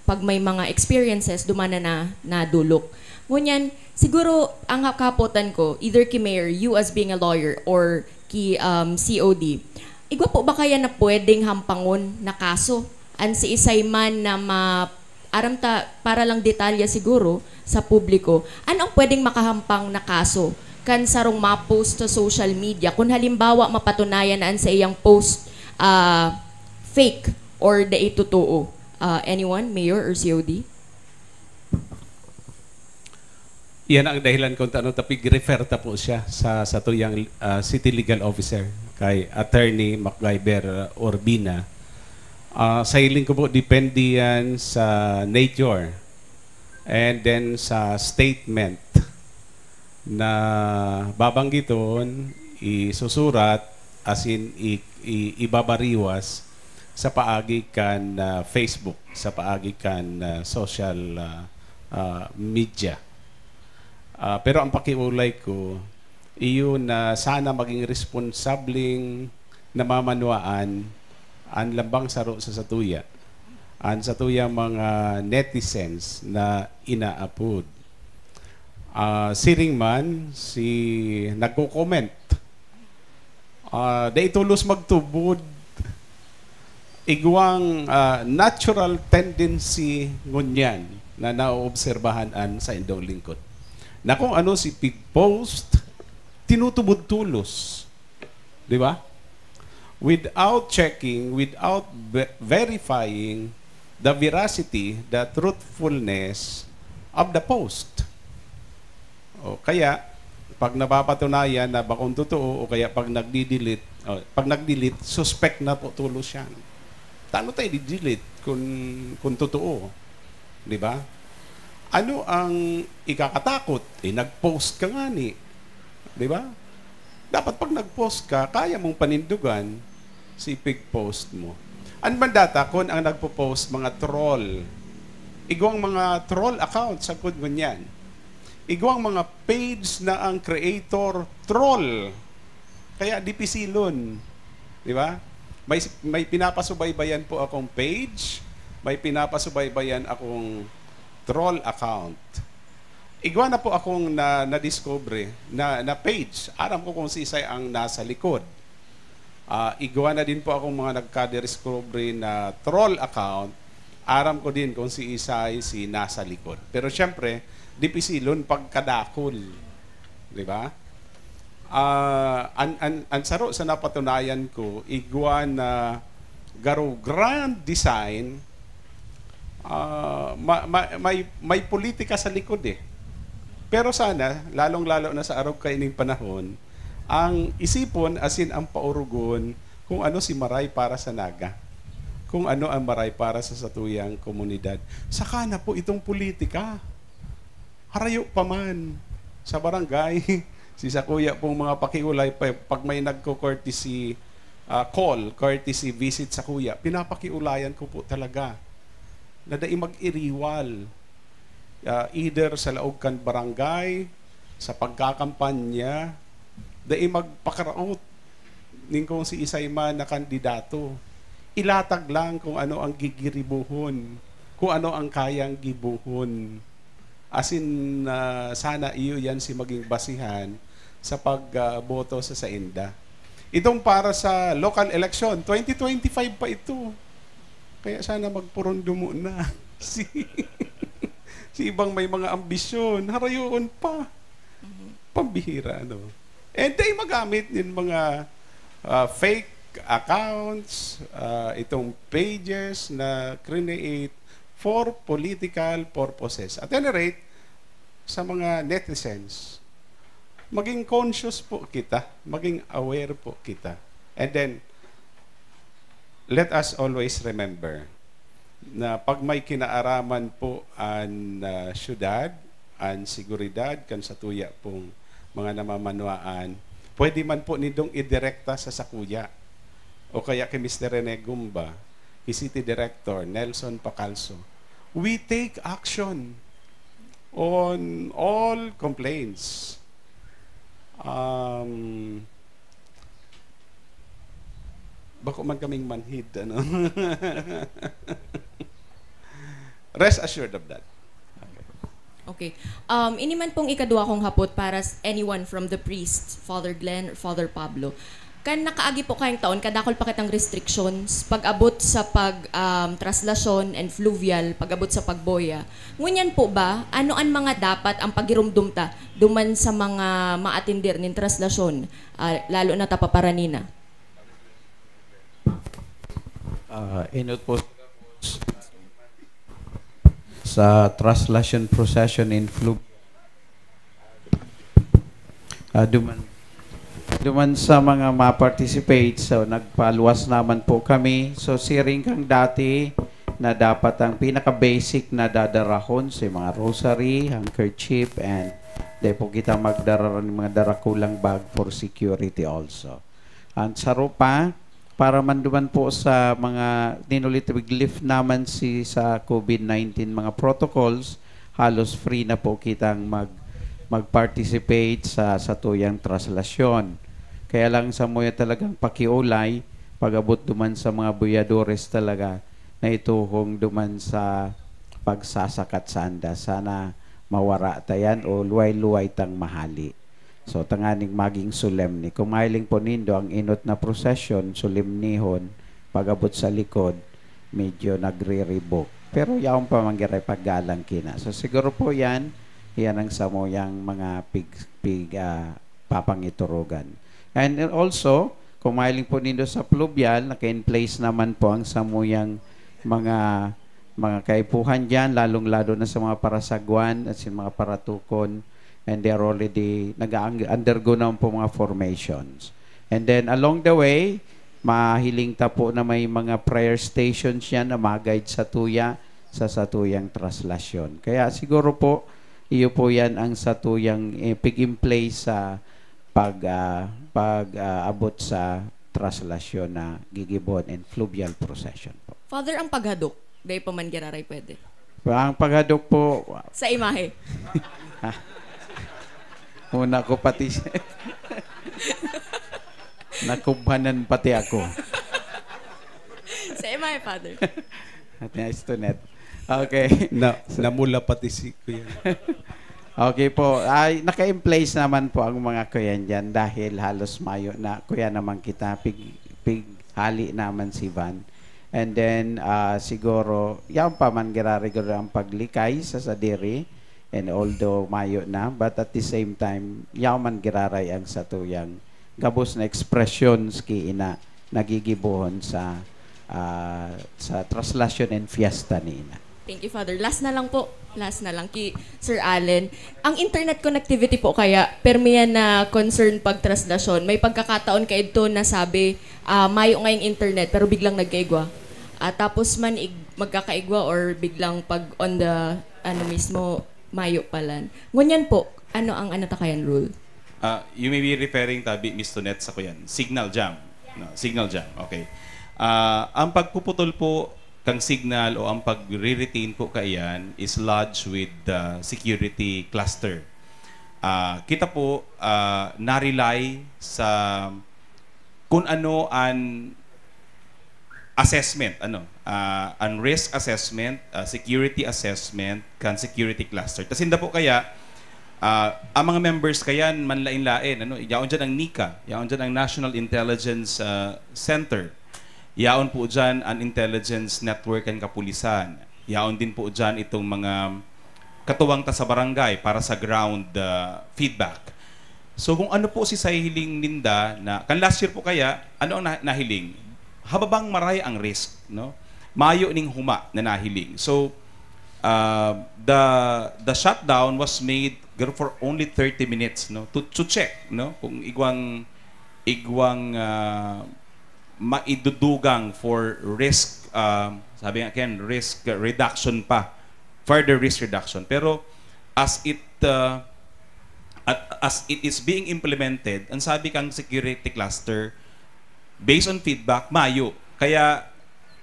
pag may mga experiences, duman na, na nadulok. Ngunyan, siguro, ang kapotan ko, either ki Mayor, you as being a lawyer, or ki, um, C O D, igwa po ba kaya na pwedeng hampangon na kaso? An siisay man na ma-, aram ta, para lang detalye siguro sa publiko, ano ang pwedeng makahampang na kaso kan sarong ma-post sa social media? Kung halimbawa, mapatunayan na an saiyang post, ah, fake or dai totoo. Ah, anyone? Mayor or C O D? Yan ang dahilan kung ano tapig-refer ta po siya sa, sa tuyang, ah, city legal officer, kay Attorney MacGyver Urbina. Ah, sa hiling ko po, depende yan sa nature and then sa statement na babanggiton, isusurat, asin i-, i-, ibabariwas sa paagi kan, ah, Facebook, sa paagi kan, ah, social, ah, ah, media. Ah, pero ang pakiulay ko, iyo na sana maging responsableng namamanwaan an lambang saro sa satuya, an satuyang mga netizens na inaapod. Ah, siring man si nagko-comment, ah, dai tolos magtubod. Igwang, ah, natural tendency ngunyan na naoobserbahan an saindong lingkod. Na kung ano si pig-post, tinutubod tolos. Di ba? Without checking, without ve-, verifying the veracity, the truthfulness of the post. O kaya, pag napapatunayan na bakong totoo, o kaya pag nagdi-delete, o, pag nag-delete, suspect na po tolos siyan. Tano tayo di-delete kung, kung totoo? Di ba? Ano ang ikakatakot? Eh, nag-post ka nga ni. Di ba? Dapat pag nag-post ka, kaya mong panindugan si pig-post mo. Ano man data kung ang nagpo-post, mga troll? Igwang mga troll account, sagkod ngunyan. Igwang mga page na ang creator, troll. Kaya dipisilon. Di ba? May, may pinapasubaybayan po akong page, may pinapasubaybayan akong troll account. Igwa na po akong na, nadiscover na, na page. Aram ko kung sisay ang nasa likod. Ah, igwa na din po akong mga nagkadiscover na troll account. Aram ko din kung si isay si nasa likod. Pero siyempre, dipisilon pagkadakol. Di ba? Ah, an, an, an saro sa napatunayan ko, igwa na garo grand design, ah, ma, ma, may, may politika sa likod eh. Pero sana, lalong-lalo na sa arog kaining panahon, ang isipon asin ang paurugon kung ano si Maray para sa Naga, kung ano ang Maray para sa satuyang komunidad. Saka na po itong politika. Harayo pa man sa barangay, si sakuya pong mga pakiulay, pa, pag may nagko-courtesy, ah, call, courtesy visit sakuya, pinapakiulayan ko po talaga na dai mag-iriwal, ah, either sa laog kan barangay, sa pagkakampanya, dai magpakaraot nin kung si isay man na kandidato. Ilatag lang kung ano ang gigiribuhon, kung ano ang kayang gibuhon. Asin, ah, sana iyo yan si maging basihan sa pag, ah, boto sa sainda. Itong para sa local election, twenty twenty-five pa ito. Kaya sana magpurundo muna si, si ibang may mga ambisyon. Harayoon pa. Pambihira, ano? And dai magamit nin mga, ah, fake accounts, ah, itong pages na create for political purposes. At any rate, sa mga netizens, maging conscious po kita, maging aware po kita. And then, let us always remember na pag may kinaaraman po an, ah, syudad, an seguridad kan satuya pong mga namamanwaan, pwede man po nindong idirekta sa sakuya o kaya kay Mister Rene Gumba, kay City Director Nelson Pacalso. We take action on all complaints. Um, bako man kaming manhid, ano? Rest assured of that. Okay. Okay. Um, ini man pong ikadwa kong hapot para s- anyone from the priests, Father Glenn or Father Pablo. Kan nakaagi po kayong taon, kadakol pa kitang restrictions, pag-abot sa pag, um, traslasyon and fluvial, pag-abot sa pagboya. Ngunyan po ba, ano an mga dapat ang pagirumdom ta duman sa mga maatender nin traslasyon, ah, lalo na tapaparanina? Ah, inot po sa traslasyon procession in flu. Ah, duman, duman sa mga ma-participate, so nagpaluwas naman po kami. So siring kang dati na dapat ang pinaka-basic na dadarahon sa mga rosary, handkerchief, and di po kita magdara ng mga darakulang bag for security also. Ang saro pa, para man duman po sa mga ninulitwig lift naman si sa COVID nineteen mga protocols, halos free na po kitang mag mag-participate sa satuyang traslasyon. Kaya lang sa muya talagang pakiulay, pag-abot duman sa mga buyadores talaga na ituhong duman sa pagsasakat sa anda. Sana mawara ta yan o luway-luway tang mahali. So, tanganing maging solemne. Kung mahiling po nindo, ang inot na prosesyon, solemnihon, pag-abot sa likod, medyo nagre-revoke. Pero yaon pa man giray paggalang kina. So, siguro po yan, yan ang samuyang mga pig, pig, ah, papangiturugan. And also, kung mahiling po nindo sa pluvial, naka-in place naman po ang samuyang mga mga kaipuhan diyan, lalong-lalo na sa mga parasagwan at sa mga paratukon, and they are already nag-undergo naman po mga formations. And then along the way, mahiling ta po na may mga prayer stations yan na mag-guide sa tuya sa satuyang traslasyon. Kaya siguro po, iyo po yan ang satuyang eh, pig-in place sa pag, ah, pag, ah, abot sa traslasyon na gigibon in fluvial procession po. Father, ang paghadok, dai pa man giraray pwede. Ang paghadok po, Sa imahe. una ko pati siya. Nakubhanan pati ako. Sa imahe, Father. At nice to net. Okay. Na, namula pati si Kuya. Okay po. Ay, naka-in place naman po ang mga kuyan dyan dahil halos mayo na kuya naman kita, pig, pighali naman si Van. And then, ah, siguro, yan pa man girarigor ang paglikay sa sadiri. And although mayo na, but at the same time, yaw man giraray ang satuyang gabos na expressions ki ina nagigibohon sa, ah, sa traslasyon and fiesta ni ina. Thank you, Father. Last na lang po. Last na lang ki Sir Allen. Ang internet connectivity po kaya, permi yan na concern pag traslasyon. May pagkakataon kaidto na sabi, ah, mayo ngayong internet, pero biglang nagkaigwa. Ah, tapos man ig-, magkakaigwa or biglang pag on the, ano mismo, mayo palan. Ngunyan po, ano ang anatakayan rule? Ah, you may be referring tabi, Miss Tonet, sa kuyan. Signal jam. No, signal jam. Okay. Ah, ang pagpuputol po kang signal o ang pagre-retain po kaiyan is lodged with the security cluster. Ah, kita po, ah, na-rely sa kung ano an assessment, ano, ah, an risk assessment, ah, security assessment, kan security cluster. Tas inda po kaya, ah, ang mga members kayan manlain-lain, ano, yaon dyan ang nika, yaon dyan ang National Intelligence, ah, Center, yaon po dyan ang intelligence network kan kapulisan, yaon din po dyan itong mga katuwang ta sa barangay para sa ground, ah, feedback. So, kung ano po si sahiling ninda na, kan last year po kaya, ano ang na-, nahiling? Hababang maray ang risk, no? Mayo ning huma na nahiling. So, ah, the, the shutdown was made for only thirty minutes, no? To, to check, no? Kung igwang, igwang, ah, maidudugang for risk, ah, sabi nga, Ken, risk reduction pa, further risk reduction. Pero as it, ah, at, as it is being implemented, ang sabi kang security cluster, based on feedback, mayo. Kaya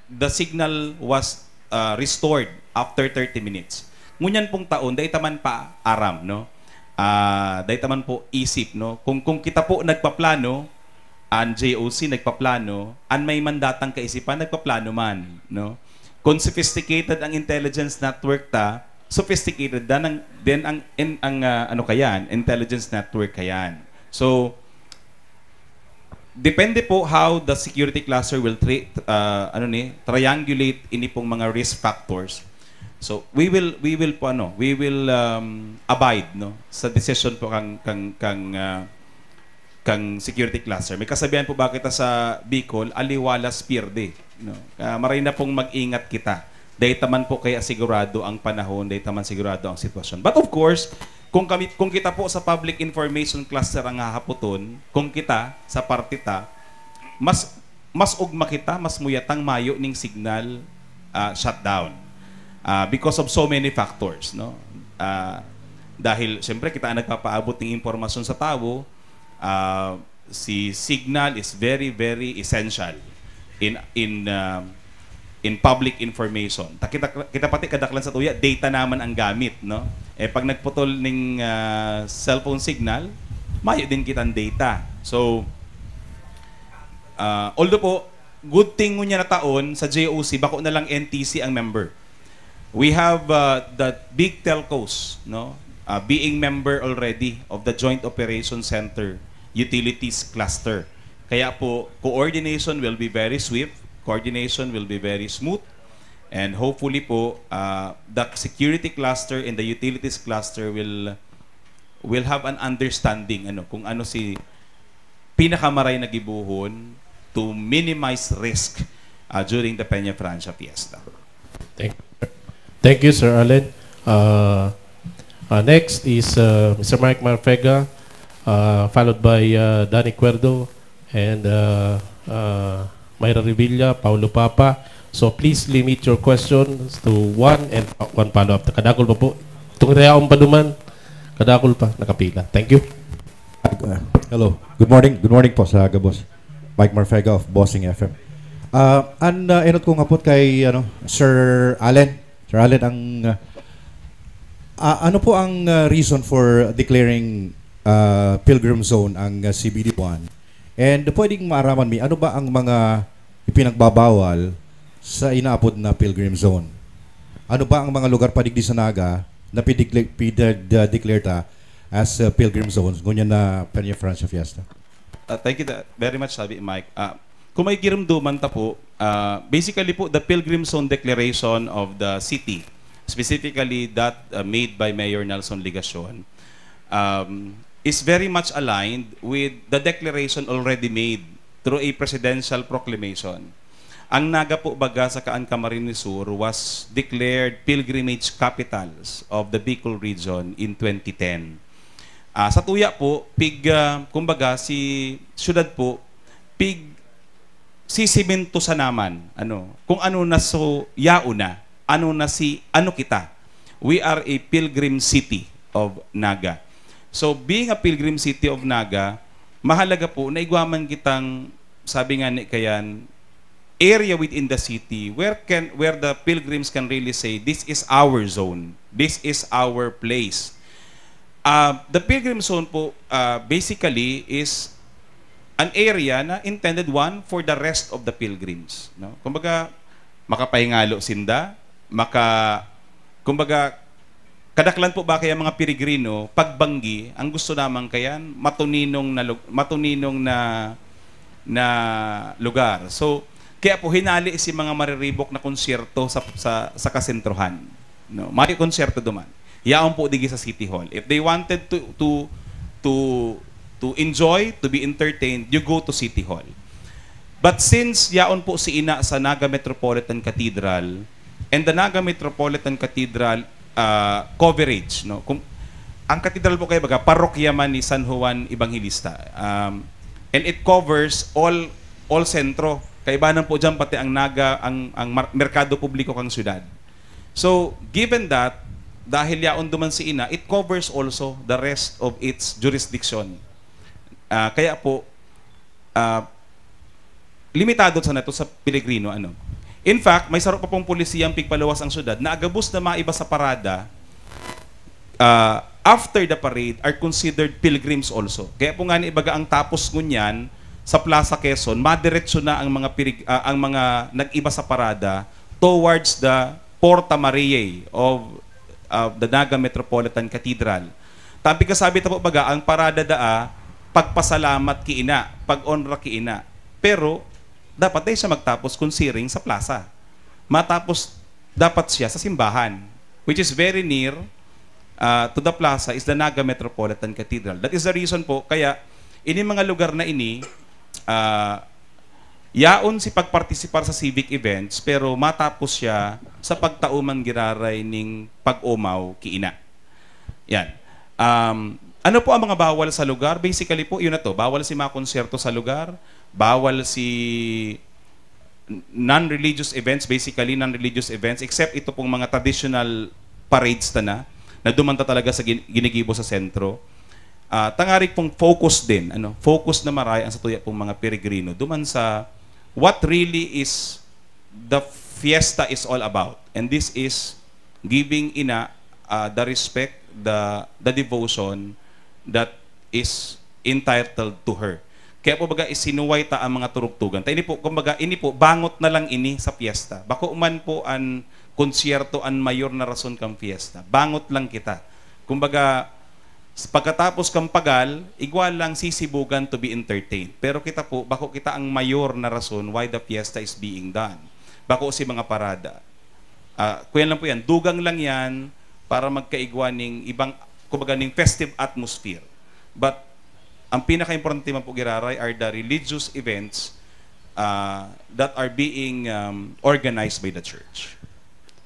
the signal was, ah, restored after thirty minutes. Ngunyan pong taon, dai ta man pa aram, no? Ah, dai ta man po isip, no? Kung, kung kita po nagpaplano, an J O C nagpaplano, an may mandatang kaisipan nagpaplano man, no? Kung sophisticated ang intelligence network ta, sophisticated dan ang, din ang, in, ang, ah, ano kayan, intelligence network kayan. So, depende po how the security cluster will treat, ah, ano ni, triangulate ini pong mga risk factors. So, we will, we will po, ano, we will, um, abide, no, sa decision po kang, kang, kang, ah, kang security cluster. May kasabihan po ba kita sa Bicol, "Aliwalas pierde." No? Ah, maray na pong mag-ingat kita. Dahil taman po kaya sigurado ang panahon, dahil taman sigurado ang sitwasyon. But of course, kung kami, kung kita po sa public information cluster ang hahapoton, kung kita sa parte ta, mas, mas ugma kita, mas muyatang mayo ning signal, ah, shutdown. Ah, because of so many factors, no? Ah, dahil, siyempre, kita ang nagpapaabot ng impormasyon sa tawo, ah, si signal is very, very essential in, in, ah, in public information. Ta kita, kita pati kadaklan sa tuya, data naman ang gamit, no? Eh, pag nagputol ning, ah, cellphone signal, mayo din kitang data. So, ah, although po, good thing ngunyan na taon, sa J O C, bako na lang N T C ang member. We have, uh, the big telcos, no, uh, being member already of the Joint Operations Center Utilities Cluster. Kaya po, coordination will be very swift, coordination will be very smooth, and hopefully po, uh, the security cluster and the utilities cluster will, will have an understanding, ano, kung ano si pinakamaray na gibohon to minimize risk, uh, during the Peña Francia Fiesta. Thank, thank you, Sir Allen. Uh, uh, next is, uh, Mister Mike Marfega, uh, followed by, uh, Danny Cuerdo and, uh, uh, Myra Revilla, Paulo Papa. So please limit your questions to one and one follow-up. Kadakol pa po. Itong reaon pa duman, kadakol pa, nakapila. Thank you. Uh, hello. Good morning. Good morning po sa gabos. Mike Marfega of Bossing F M. Ah, an, ah, enot kong hapot kay, ano, Sir Allen. Sir Allen, ang, ah, ah, ano po ang, ah, reason for declaring, ah, pilgrim zone ang, ah, C B D one? And pwedeng maaraman mi, ano ba ang mga ipinagbabawal sa inaapod na pilgrim zone? Ano ba ang mga lugar pa digdi sa Naga na pidikle-, pidad-, ah, declare ta as, ah, pilgrim zones ngunyan na Peña Francia Fiesta? Ah, thank you da-, very much, sabi Mike. Ah, kung may girumduman ta po, ah, basically po, the pilgrim zone declaration of the city specifically that uh, made by Mayor Nelson Legacion, um, is very much aligned with the declaration already made through a presidential proclamation. Ang Naga po baga saka ang Camarines Sur was declared pilgrimage capitals of the Bicol region in twenty ten. Ah, sa tuya po, pig, ah, kumbaga, si syudad po, pig sisimento sa naman, ano, kung ano na so, yaon na, ano na si, ano kita. We are a pilgrim city of Naga. So, being a pilgrim city of Naga, mahalaga po na igwa man kitang, sabi nga ni Kayan, area within the city where can where the pilgrims can really say, "This is our zone. This is our place." Uh, the pilgrim zone po, uh, basically, is an area na intended, one, for the rest of the pilgrims, no? Kumbaga, makapahingalo sinda, maka kumbaga, kadaklan po ba kaya mga peregrino, pagbanggi, ang gusto naman kayan, matuninong na lug-, matuninong na, na lugar. So, kaya po hinali si mga mariribok na konsyerto sa, sa, sa kasentrohan. No? May konsyerto duman. Yaon po digi sa City Hall. If they wanted to, to, to, to enjoy, to be entertained, you go to City Hall. But since yaon po si Ina sa Naga Metropolitan Cathedral, and the Naga Metropolitan Cathedral uh, coverage, no? Kung, ang katedral po kaya baga, parokya man ni San Juan Evangelista. Um, and it covers all all sentro. Kaibanan po dyan pati ang Naga, ang, ang mar- merkado publiko kang syudad. So, given that, dahil yaon duman si Ina, it covers also the rest of its jurisdiction. Ah, kaya po, ah, limitado sana ito sa Pelegrino, ano. In fact, may saro pa pong polisiyang pigpaluwas ang syudad na agabos na maiba sa parada, ah, after the parade are considered pilgrims also. Kaya po nga ni ibaga ang tapos ngunyan sa Plaza Quezon, madiretso na ang mga pirig-, ah, ang mga nag-iba sa parada towards the Porta Mariae of, of the Naga Metropolitan Cathedral. Tabi kasabi ta po baga, ang parada daa, pagpasalamat ki Ina, pag-onra ki Ina. Pero, dapat dai siya magtapos kun siring sa plaza. Matapos dapat siya sa simbahan, which is very near, ah, to the plaza is the Naga Metropolitan Cathedral. That is the reason po, kaya ini mga lugar na ini, ah, yaon si pagpartisipar sa civic events, pero matapos siya sa pagtao man giraray ning pag-omaw ki Ina. Yan. Um, ano po ang mga bawal sa lugar? Basically po, yun na to. Bawal si mga konsyerto sa lugar, bawal si non-religious events, basically non-religious events, except ito pong mga traditional parades ta na, na duman ta talaga sa gin- ginigibo sa sentro. Ah, tangarig pong focus din, ano, focus na maray ang sa tuya pong mga peregrino. Duman sa what really is the fiesta is all about. And this is giving Ina, ah, the respect, the, the devotion that is entitled to her. Kaya po baga isinuway ta ang mga turugtugan. Ta ini po, kumbaga, ini po, bangot na lang ini sa fiesta. Bako man po an konsyerto an mayor na rason kan fiesta. Bangot lang kita. Kumbaga, s-, pagkatapos kan pagal, igwa lang sisibugan to be entertained. Pero kita po, bako kita ang mayor na rason why the fiesta is being done. Bako si mga parada. Ah, kuyan lang po yan. Dugang lang yan para magkaigwa ning ibang, kumbaga, ning festive atmosphere. But ang pinaka-importante man po giraray are the religious events, ah, that are being, um, organized by the church.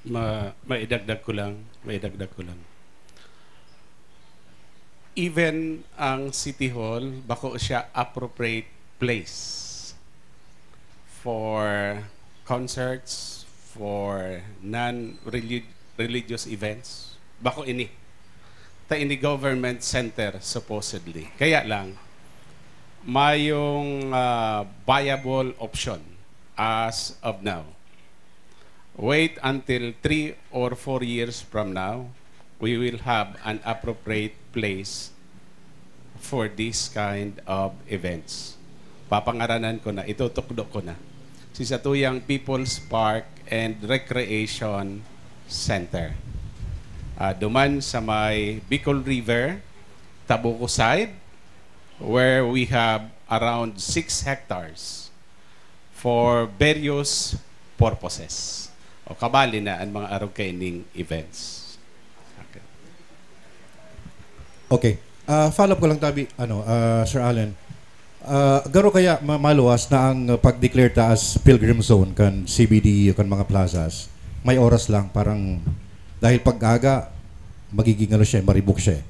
Ma, maidagdag ko lang, maidagdag ko lang. Even ang City Hall, bako siya appropriate place for concerts, for non-religious events. Bako ini. Ta ini government center, supposedly. Kaya lang, mayong, ah, viable option as of now. Wait until three or four years from now, we will have an appropriate place for this kind of events. Papangaranan ko na, itutukdo ko na. Si satuyang People's Park and Recreation Center. Ah, duman sa may Bicol River, Tabuco side, where we have around six hectares for various purposes. O kabali na ang mga arog kaining events. Okay. Okay. Ah, follow up ko lang tabi, ano, ah, Sir Allen. Ah, garo kaya ma- maluwas na ang pag-declare ta as pilgrim zone kan C B D o kan mga plazas? May oras lang, parang dahil pag-aga, magiging ano siya, maribok siya.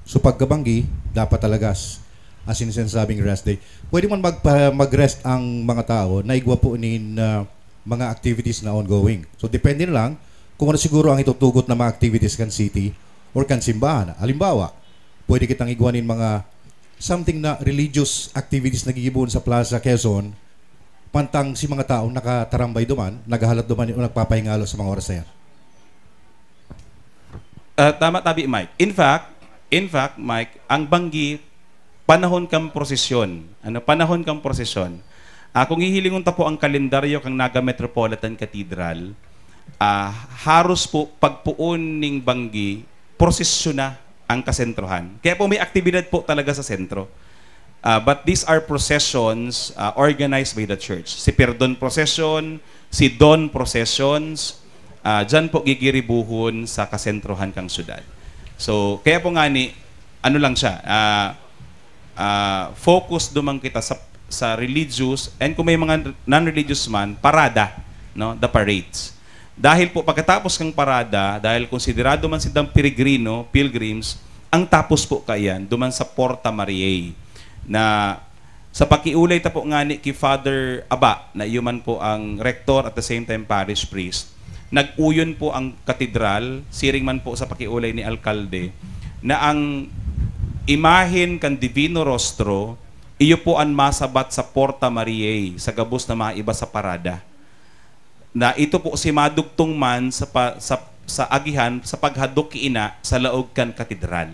So pagkabanggi, dapat talaga as, as in sinasabing rest day. Pwede man magpa, mag-rest ang mga tao na igwa po nin ah, mga activities na ongoing. So depende na lang kung ano siguro ang itutugot na mga activities kan city or kan simbahan. Halimbawa, pwede kitang igwa nin mga something na religious activities na gigibohon sa Plaza Quezon, pantang si mga taong nakatarambay duman, naghahalat duman o nagpapahingalo sa mga oras na yan. Ah, tama tabi, Mike. In fact, in fact, Mike, ang banggi, panahon kang prosesyon. Ano, panahon kang prosesyon. Ah, kung hihilingon ta po ang kalendaryo kang Naga Metropolitan Cathedral, ah, haros po pagpoon ning banggi, prosesyon na ang kasentrohan. Kaya po may aktibidad po talaga sa sentro. Ah, but these are processions ah, organized by the church. Si Perdon Procession, si Don Processions, ah, dyan po gigiribuhon sa kasentrohan kang syudad. So, kaya po nga ni, ano lang siya, ah, ah, focus duman kita sa, sa religious, and kung may mga non-religious man, parada, no, the parades. Dahil po pagkatapos kang parada, dahil konsiderado man sindang peregrino, pilgrims, ang tapos po kaiyan, duman sa Porta Mariae, na sa pakiolay ta po ngani ki Father Aba, na iyo man po ang rector at the same time parish priest, nag-uyon po ang katedral, siring man po sa pakiolay ni alkalde, na ang imahen kan Divino Rostro, iyo po an masabat sa Porta Mariae, sa gabos na mga iba sa parada. Na ito po si madugtong man sa, pa, sa, sa agihan sa paghadok ki ina sa laog kan katedral.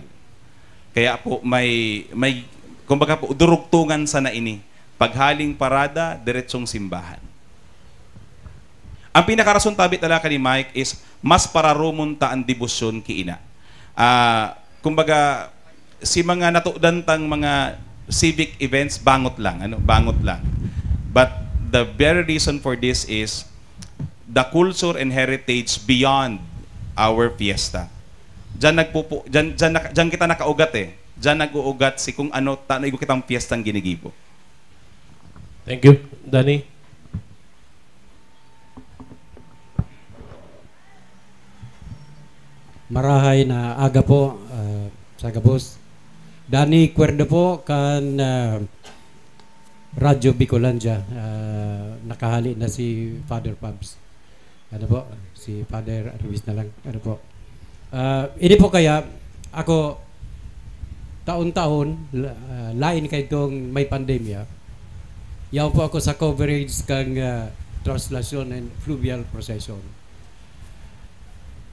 Kaya po may, may kumbaga po, durugtungan sana ini. Paghaling parada, diretsong simbahan. Ang pinakarason tabi talaga ni Mike is mas pararumon ta ang debosyon ki ina. Ah, kumbaga, si mga natudan tang mga civic events, bangot lang, ano, bangot lang. But the very reason for this is the culture and heritage beyond our fiesta. Diyan nagpupu, diyan, diyan, naka- diyan kita nakaugat eh. Diyan nag-uugat si kung ano, tano igo kitang fiestang ginigibo. Thank you. Danny? Marahay na aga po ah, sa gabos. Danny Cuerdo po kan ah, Radyo Bicolandia. Ah, nakahali na si Father Pabs. Ano po? Si Father Ruiz na lang. Ano po? Ah, ini po kaya, ako, taon-taon, la- ah, lain kay itong may pandemya, yaon po ako sa coverage kang ah, Translasyon and Fluvial Procession.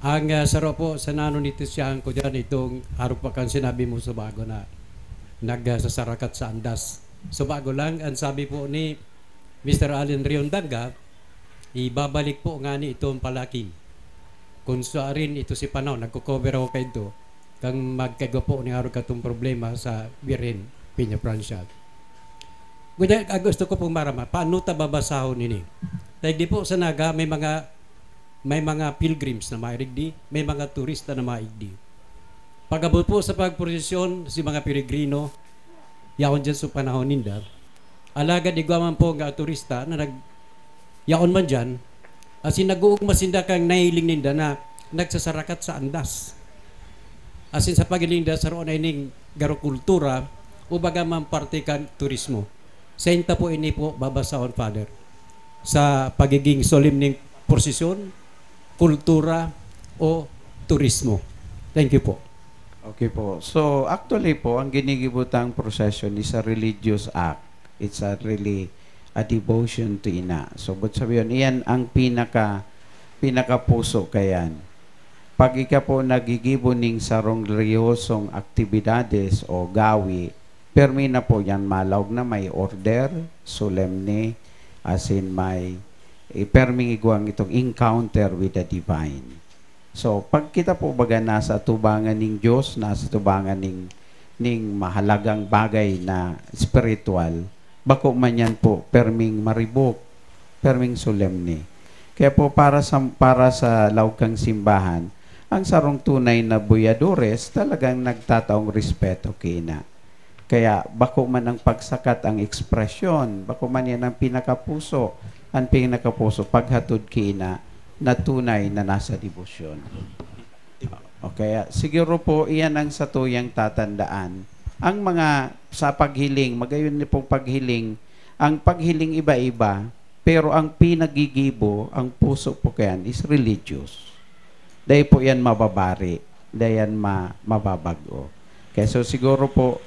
Ang ah, saro po sa nano nito siya ko dyan, itong harap pa kang sinabi mo sa bago na nagsasarakat sa andas. So bago lang, ang sabi po ni Mister Allen Riondanga, ibabalik po nga ni itong palaking. Kung sa rin ito si Panaw, nagko-cover ako kayo ito, kang magkagwa po ni Arog katong problema sa Birhen, Peña Francia. Guda, ah, gusto ko pong marama, paano ta babasahon ini? Dahil di po sa Naga, may mga may mga pilgrims na mairigdi, may mga turista na maigdi. Pag-abot po sa pagprosesyon, si mga peregrino, yaon dyan sa panahon ninda, alagad igwa man po nga turista na nag, yaon man dyan, asin nag-uugma sinda kang nahiling ninda na nagsasarakat sa andas. Asin sa pagiling ninda, saro na ining garo kultura, o baga man parte kan turismo. Sainta po ini po babasahon, Father, sa pagiging solemneng prosesyon, kultura, o turismo. Thank you po. Okay po. So, actually po, ang ginigibutang procession is a religious act. It's a really a devotion to Ina. So, but sabi yun, iyan ang pinaka, pinakapuso kayan. Pag ika po nagigibo ning sarong relihiyosong aktibidades o gawi, permi na po yan, malaog na may order, solemne, as in may, eh, perming igwang itong encounter with the divine. So, pag kita po baga nasa tubangan ning Diyos, nasa tubangan ning, ning mahalagang bagay na spiritual, bako man yan po perming maribok, perming solemne. Kaya po, para sa, para sa laog kang simbahan, ang sarong tunay na buyadores talagang nagtataong respeto kina. Kaya bako man ang pagsakat, ang ekspresyon, bako man yan ang pinakapuso, ang pinakapuso, paghatod kina na tunay na nasa debosyon. O kaya, siguro po, iyan ang satuyang tatandaan. Ang mga, sa paghiling, magayon niyo pong paghiling, ang paghiling iba-iba, pero ang pinagigibo, ang puso po kayan is religious. Dai po yan mababari, dai yan ma-, mababago. Kaya so siguro po,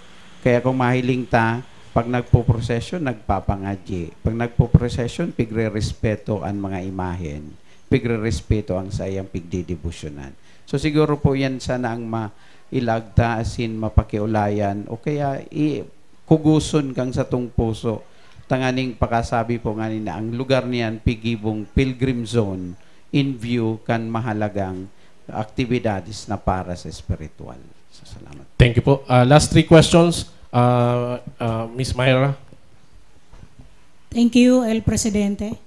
kaya kung mahiling ta, pag nagpo-prosesyon, nagpapangadyi. Pag nagpo-prosesyon, pigre-respeto an mga imahen, pigre-respeto ang saiyang pigdidebosyonan. So siguro po yan sana ang mailag ta asin mapakiulayan o kaya i-, kugoson kan satong puso, tanganing pakasabi po ngani na ang lugar niyan pigibong pilgrim zone in view kan mahalagang aktibidades na para sa espiritual. So, salamat. Thank you po. Uh, last three questions, uh, uh, Miss Myra. Thank you, El Presidente.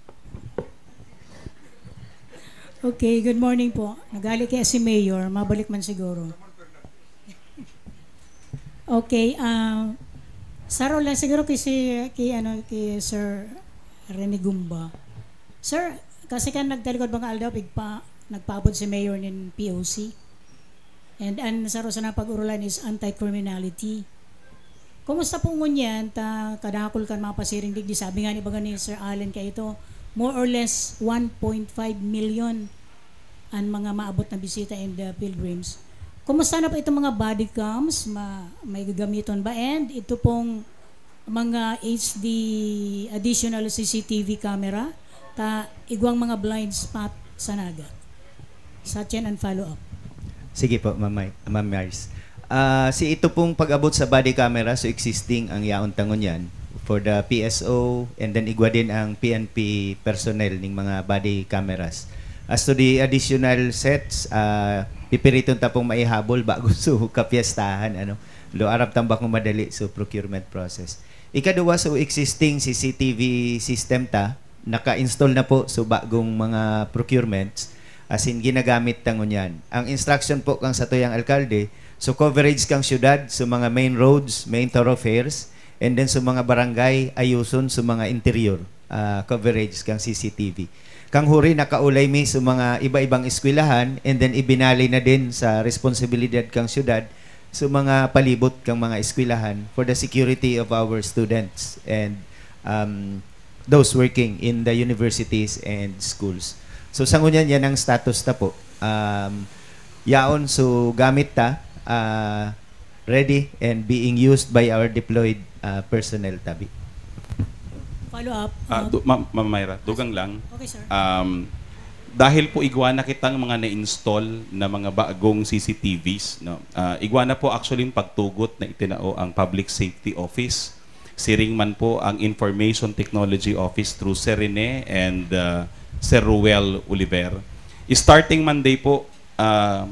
Okay, good morning po. Naghali kaya si Mayor, mabalik man siguro. Okay, ah, saro lang siguro kay si, kay, ano, kay Sir Rene Gumba. Sir, kasi kan nagtalikod mga aldaw, pigpa, nagpaabot si Mayor nin P O C. And ang saro sana pag-urulan is anti-criminality. Kumusta po ngunyan ta kadakul kan mga pasiring digdi? Sabi nga ni baga ni Sir Allen kaito, more or less one point five million an mga maabot na bisita and uh, pilgrims. Kumusta na po itong mga body cams? Ma, may gagamiton ba? And ito pong mga H D additional C C T V camera, ta igwang mga blind spot sa Naga. Such an follow-up. Sige po, Ma'am Mai-, Ma'am Mars. Ah, si ito pong pag-abot sa body camera, so existing ang yaon tangon yan for the P S O, and then igwa din ang P N P personnel ning mga body cameras. As to the additional sets, ah, pipiriton ta pong maihabol bago so kapiestahan, ano. Lo, aram tamba kung madali so procurement process. Ikaduwa, so existing C C T V system ta, naka-install na po so bagong mga procurements, as in ginagamit ta ngunyan. Ang instruction po kang satuyang alkalde, so coverage kang syudad, so mga main roads, main thoroughfares, and then so mga barangay, ayuson so mga interior, ah, coverage kang C C T V. Kang huri, nakaulay mi so mga iba-ibang eskwelahan, and then ibinali na din sa responsibilidad kang syudad so mga palibot kang mga eskwelahan for the security of our students and um, those working in the universities and schools. So sa ngunyan, yan ang status ta po. Um, yaon, so gamit ta, ah, ready and being used by our deployed ah, personnel tabi. Follow up. Ah, uh, du- Ma'am Ma'am Myra, dugang lang. Okay, sir. Um, dahil po igwa na kitang mga na-install na mga bagong C C T Vs, no? Ah, igwa na po actually yung pagtugot na itinao ang Public Safety Office. Siring man po ang Information Technology Office through Sir Rene and uh, Sir Ruel Oliver. Starting Monday po, uh,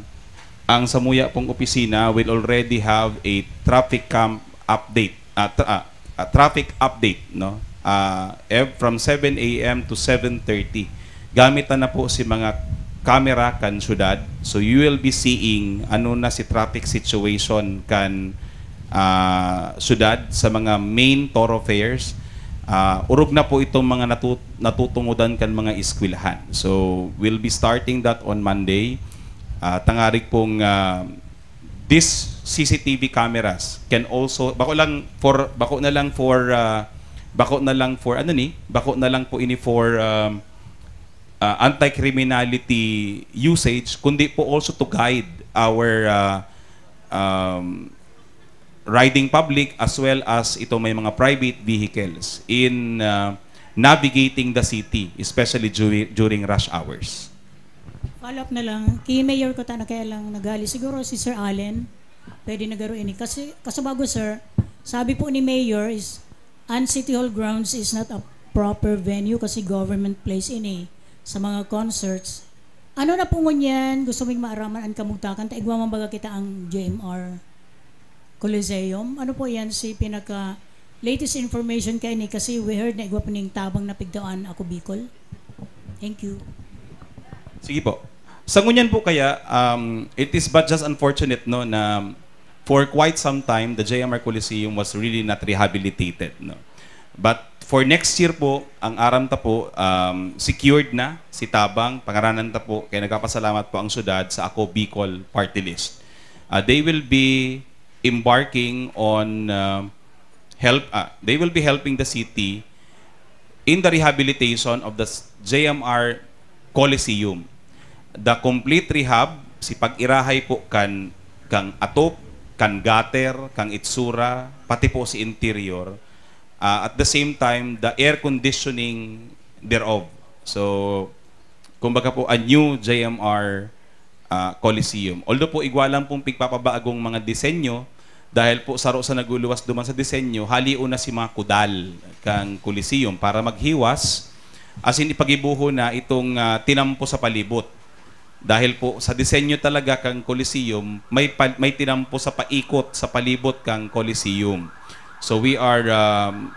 ang samuya pong opisina will already have a traffic cam update, uh, tra- uh, a traffic update, no? Uh, ev- from seven a m to seven thirty. Gamit na, na po si mga camera kan syudad. So you will be seeing ano na si traffic situation kan ah, syudad sa mga main thoroughfares. Ah, orog na po itong mga natu- natutungodan kan mga eskwelahan. So we'll be starting that on Monday. Ah, tangarig pong ah, this C C T V cameras can also, bako lang for, bako na lang for ah, bako na lang for ano ni, bako na lang po ini for um, ah, anti-criminality usage, kundi po also to guide our ah, um, riding public as well as ito may mga private vehicles in uh, navigating the city, especially during, during rush hours. Follow up na lang. Kay Mayor ko ta na kaya lang naghali. Siguro si Sir Allen, pwede na garo ini. Kasi, kasubago, sir, sabi po ni Mayor is, an City Hall grounds is not a proper venue kasi government place ini sa mga concerts. Ano na po ngunyan, gusto ming maaraman an kamugtakan, ta igwa man baga kita ang J M R Coliseum. Ano po yan si pinaka latest information kaini? Kasi we heard na igwa pa ning tabang na pigdaan ako Bicol. Thank you. Sige po. Sa ngunyan po kaya, um, it is but just unfortunate, no, na for quite some time, the J M R Coliseum was really not rehabilitated, no. But for next year po, ang aram ta po, um, secured na si tabang, pangaranan ta po, kaya nagpapasalamat po ang syudad sa Ako Bicol Party List. Uh, they will be embarking on uh, help uh, they will be helping the city in the rehabilitation of the s- J M R Coliseum. The complete rehab, si pag-irahay po kan kang atop, kan gutter, kang itsura, pati po si interior. Uh, at the same time, the air conditioning thereof. So, kumbaga po, a new J M R ah, Coliseum. Although po, igwa lang pong pigpapabagong mga disenyo, dahil po saro sa naguluwas duman sa disenyo, halion na si mga kudal kang Coliseum para maghiwas, asin ipagibuho na itong ah, tinampo sa palibot. Dahil po sa disenyo talaga kang Coliseum, may pa- may tinampo sa paikot sa palibot kang Coliseum. So we are um,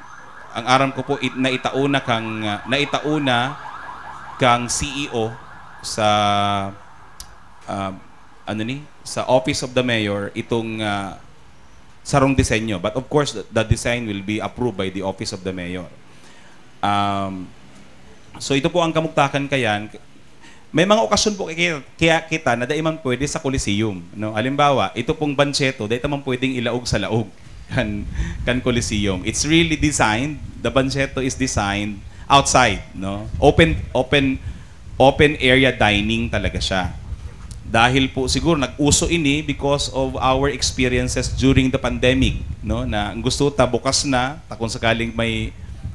ang aram ko po it, naitauna kang ah, naitauna kang C E O sa ah, ano ni sa Office of the Mayor itong ah, sarong disenyo. But of course, the, the design will be approved by the Office of the Mayor. Um, so ito po ang kamugtakan kayan. May mga okasyon po kaya, kaya kita na dai man pwede sa Coliseum, no? Halimbawa, ito pong banseto, dai ta man pwedeng ilaog sa laog kan kan Coliseum. It's really designed, the banseto is designed outside, no? Open open open area dining talaga siya. Dahil po siguro nag-uso ini because of our experiences during the pandemic, no? Na ang gusto ta bukas na, ta kung sakaling may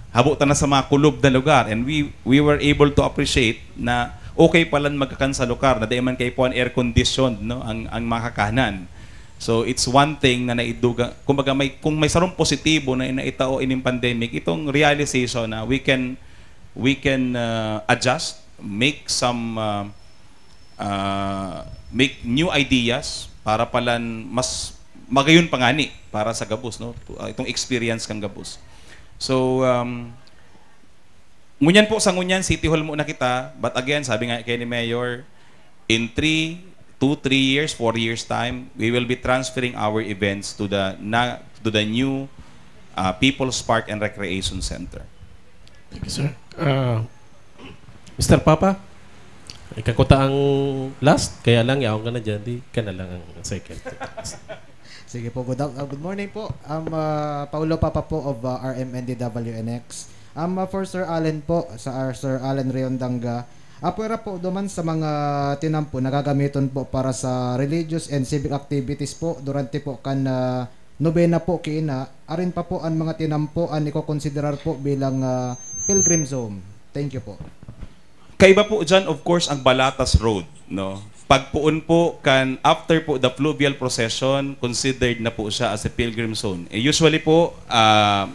habo ta na sa mga kulob na lugar, and we we were able to appreciate na okay palan magkakan sa lugar na dai man kaipuhan air conditioned, no, ang ang makakanan. So it's one thing na naidugang, kumbaga may kung may sarong positibo na naitao ining pandemic, itong realization na we can we can uh, adjust, make some uh, uh, make new ideas para palan mas magayon pa ngani para sa gabos, no? Uh, itong experience kang gabos. So um, ngunyan po sa ngunyan, City Hall muna kita, but again, sabi nga kay ni Mayor, in three, two, three years, four years time, we will be transferring our events to the na, to the new uh, People's Park and Recreation Center. Thank you, sir. Uh, Mister Papa, ikakuta ang last, kaya lang yaon ka na dyan, di ka na lang ang second. Sige po, good, uh, good morning po. Um, uh, Paulo Papa po of uh, R M N D W N X. Um, uh, for Sir Allen po, sa uh, Sir Allen Riondanga, apwera po duman sa mga tinampo na gagamiton po para sa religious and civic activities po durante po kan uh, nobena po kiina, arin pa po ang mga tinampo an ikokonsiderar po bilang uh, pilgrim zone. Thank you po. Kaiba po dyan, of course, ang Balatas Road, no? Pagpoon po kan after po the fluvial procession, considered na po siya as a pilgrim zone. Eh, usually po, ah,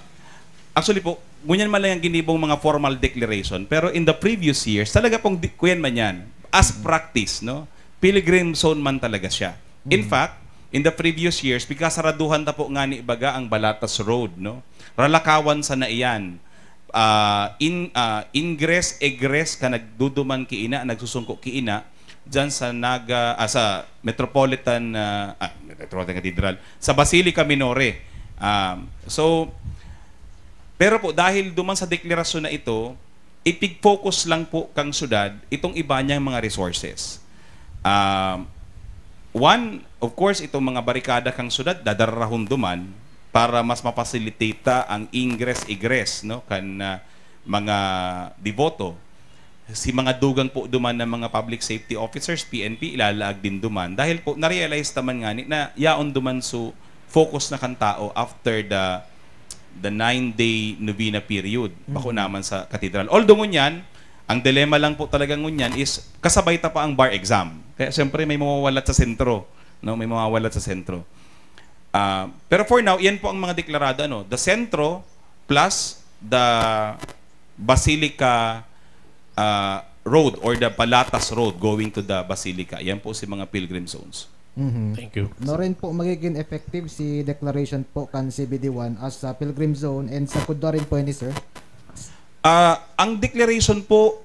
actually po, ngunyan man lang ang ginibong mga formal declaration. Pero in the previous years, talaga pong di, kuyan man yan, as practice, no? Pilgrim zone man talaga siya. In fact, in the previous years, pigkasaraduhan ta po ngani baga ang Balatas Road, no? Ralakawan sana iyan. Ah, in, ah, ingress, egress ka nagduduman kiina, nagsusungko kiina, dyan sa Naga, ah, sa Metropolitan, ah, ah, Metropolitan Cathedral, sa Basilica Minore. Um, so, pero po, dahil duman sa deklarasyon na ito, ipig-focus lang po kang syudad itong iba niyang mga resources. Um, one, of course, itong mga barikada kang syudad, dadarahon duman para mas ma-facilitate ta ang ingress-egress, no, kan ah, mga deboto. Si mga dugang po duman ng mga public safety officers, P N P, ilalaag din duman. Dahil po, na-realize naman nga ni, na yaon duman so focus na kan tao after the the nine-day novena period. Bako naman sa katedral. Although ngunyan, ang dilemma lang po talaga ngunyan is kasabay ta pa ang bar exam. Kaya siyempre may mawawalat sa sentro, no? May mawawalat sa sentro. Ah, pero for now, iyan po ang mga deklarado, ano, the Centro plus the Basilica ah, Road or the Balatas Road going to the Basilica. Yan po si mga pilgrim zones. Mhm. Thank you. No rin po magiging effective si declaration po kan C B D one as sa pilgrim zone and sa kudwa rin po ini, sir? Ah, ang declaration po,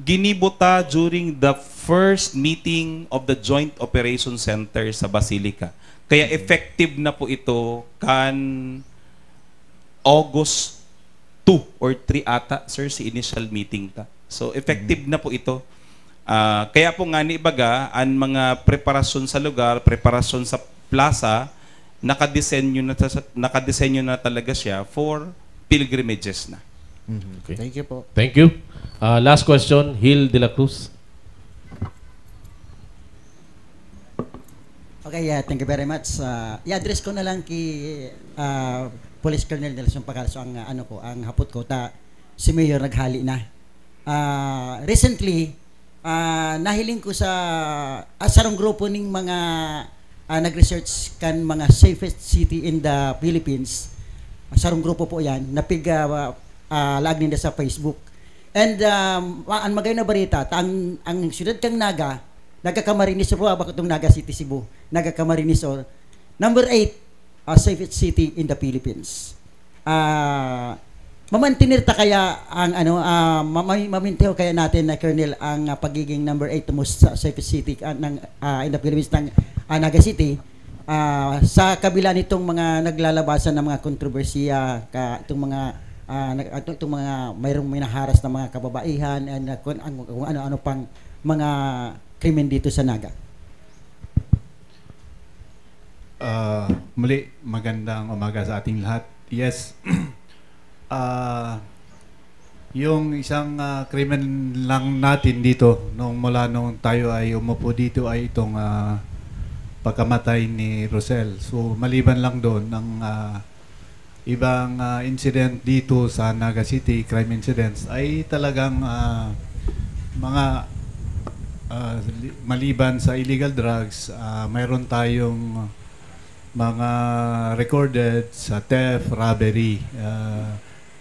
Ginibo ta during the first meeting of the Joint Operation Center sa Basilica. Kaya effective na po ito kan August two or three ata, sir, si initial meeting ta. So, effective na po ito. Ah, kaya po nga ni baga, ang mga preparasyon sa lugar, preparasyon sa plaza, nakadesenyo na sa, nakadesenyo na talaga siya for pilgrimages na. Okay. Thank you po. Thank you. Uh, last question, Hil de la Cruz. Okay, yeah, thank you very much. Uh, i-address ko na lang kay uh, Police Colonel Nelson Pacalso ang uh, ano ko, ang hapot ko ta si Mayor naghali na. Uh, recently, uh, nahiling ko sa uh, sarong grupo ning mga uh, nag-research kan mga safest city in the Philippines. Sarong grupo po 'yan, napig uh, uh, laag ninda sa Facebook. And um, ang magay na barita, ta ang, ang siyudad kang Naga, nagkakamarinis po, abak itong Naga City, Cebu, nagkakamarinis o number eight uh, safest city in the Philippines. Uh, mamantinir ta kaya ang ano uh, mamay mamintiho kaya natin na Colonel ang uh, pagiging number eight most sa safest city uh, ng uh, in the Philippines ng uh, Naga City uh, sa kabila nitong mga naglalabasan ng mga kontrobersiya ka itong mga uh, itong mga mayroong minaharas na mga kababaihan and uh, kung, ang, kung ano-ano pang mga krimen dito sa Naga. Uh, muli, magandang umaga sa ating lahat. Yes, uh, yung isang uh, krimen lang natin dito nung mula nung tayo ay umupo dito ay itong uh, pagkamatay ni Rosel. So maliban lang doon ang uh, ibang uh, incident dito sa Naga City, crime incidents, ay talagang uh, mga uh, maliban sa illegal drugs, uh, mayroon tayong mga recorded sa theft, robbery, uh,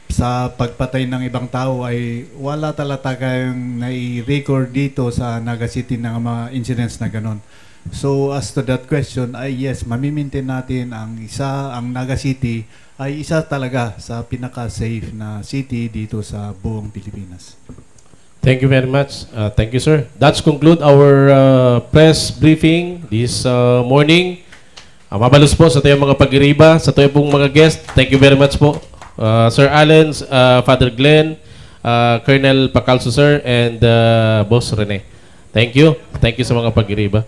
sa pagpatay ng ibang tao ay wala talaga tayong nai-record dito sa Naga City ng mga incidents na ganon. So as to that question, ay yes, mamimintin natin ang isa, ang Naga City ay isa talaga sa pinaka-safe na city dito sa buong Pilipinas. Thank you very much. Uh, thank you, sir. That's conclude our uh, press briefing this uh, morning. Uh, mabalos po sa tayong mga pag-iriba, sa tayong pong mga guest. Thank you very much po. Uh, Sir Allen, uh, Father Glenn, uh, Colonel Pacalso, sir, and uh, Boss Rene. Thank you. Thank you sa mga pag-iriba.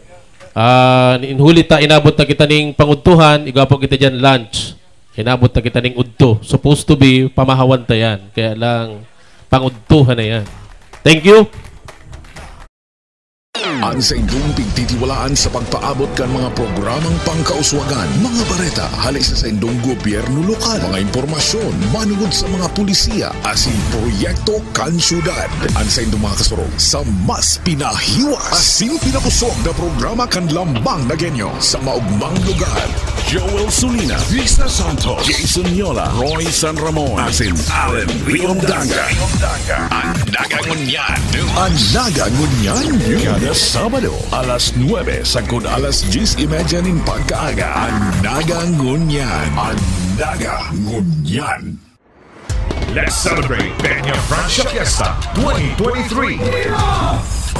Uh, inhuli ta, inabot na kita ning pangudtuhan, igwa po kita dyan lunch. Inabot na kita ning udto. Supposed to be, pamahawan ta yan. Kaya lang, pangudtuhan na yan. Thank you. An saindong pigtitiwalaan sa pagpaabot kan mga programang pangkauswagan, mga bareta hali sa saindong gobyerno lokal, mga impormasyon manungod sa mga pulisiya asin proyekto kan syudad. An saindong mga kasurog sa mas pinahiwas asin pinakosog na programa kan Lambang Nagueño sa maugmang lugar. Joel Sulina, Risa Santos, Jason Yola, Roy San Ramon, asin Allen Riondanga. An Naga Ngunyan. An Naga Ngunyan, Lunes, Sabado, alas nuebe sagkod alas dyes y media nin pagkaaga. An Naga Ngunyan. An Naga Ngunyan. Let's celebrate Peña Francia Fiesta twenty twenty-three.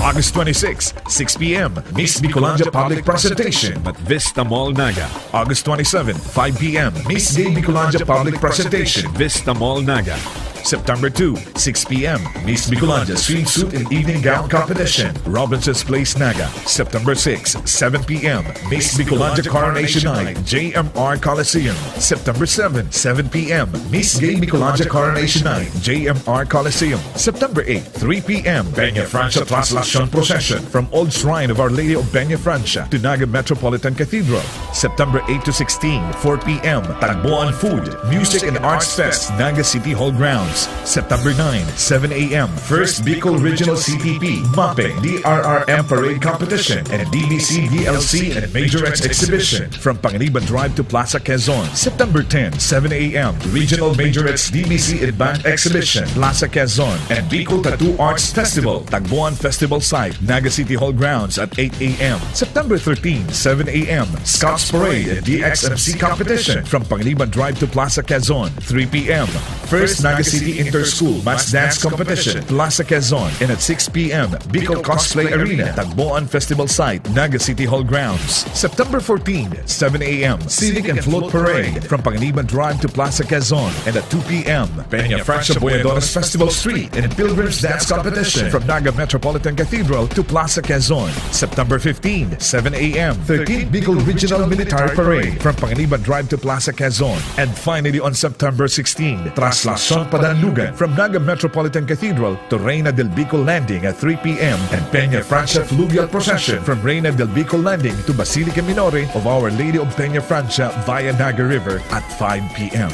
August twenty-six, six p.m., Miss Bicolandia Public Presentation at Vista Mall, Naga. August twenty-seven, five p.m., Miss Gay Bicolandia Public Presentation, Vista Mall, Naga. September two, six p.m., Miss Bicolandia Swimsuit and Evening Gown Competition, Robinson's Place, Naga. September six, seven p.m., Miss Bicolandia Coronation Night, J M R Coliseum. September seven, seven p.m., Miss Gay Bicolandia Coronation Night, J M R Coliseum. September eight, three p.m., Peña Francia Traslacion Procession from Old Shrine of Our Lady of Peña Francia to Naga Metropolitan Cathedral. September eight to sixteen, four p.m., Tagboan Food, Music and Arts Fest, Naga City Hall Grounds. September nine, seven a.m., First Bicol Regional C T P, MAPEC, D R R M Parade Competition, and D B C D L C and Majorettes Exhibition from Panganiban Drive to Plaza Quezon. September ten, seven a.m., Regional Majorettes D B C Advanced Exhibition, Plaza Quezon, and Bicol Tattoo Arts Festival, Tagboan Festival Site, Naga City Hall Grounds at eight a.m. September thirteen, seven a.m., Scouts Parade and D X M C Competition from Panganiban Drive to Plaza Quezon, three p.m. First Naga City City Inter-School Mass Dance Competition, Plaza Quezon, and at six p.m., Bicol Cosplay Arena, Tagboan Festival Site, Naga City Hall grounds. September fourteen, seven a.m., Civic and Float Parade from Panganiban Drive to Plaza Quezon, and at two p.m., Peña Francia Boyadones Festival Street and Pilgrims Dance Competition from Naga Metropolitan Cathedral to Plaza Quezon. September fifteen, seven a.m., thirteenth Bicol Regional Military Parade from Panganiban Drive to Plaza Quezon. And finally, on September sixteen, Traslasyon Padanlugan from Naga Metropolitan Cathedral to Reina del Bicol Landing at three p.m. and Peña Francia Fluvial Procession from Reina del Bicol Landing to Basilica Minore of Our Lady of Peña Francia via Naga River at five p.m.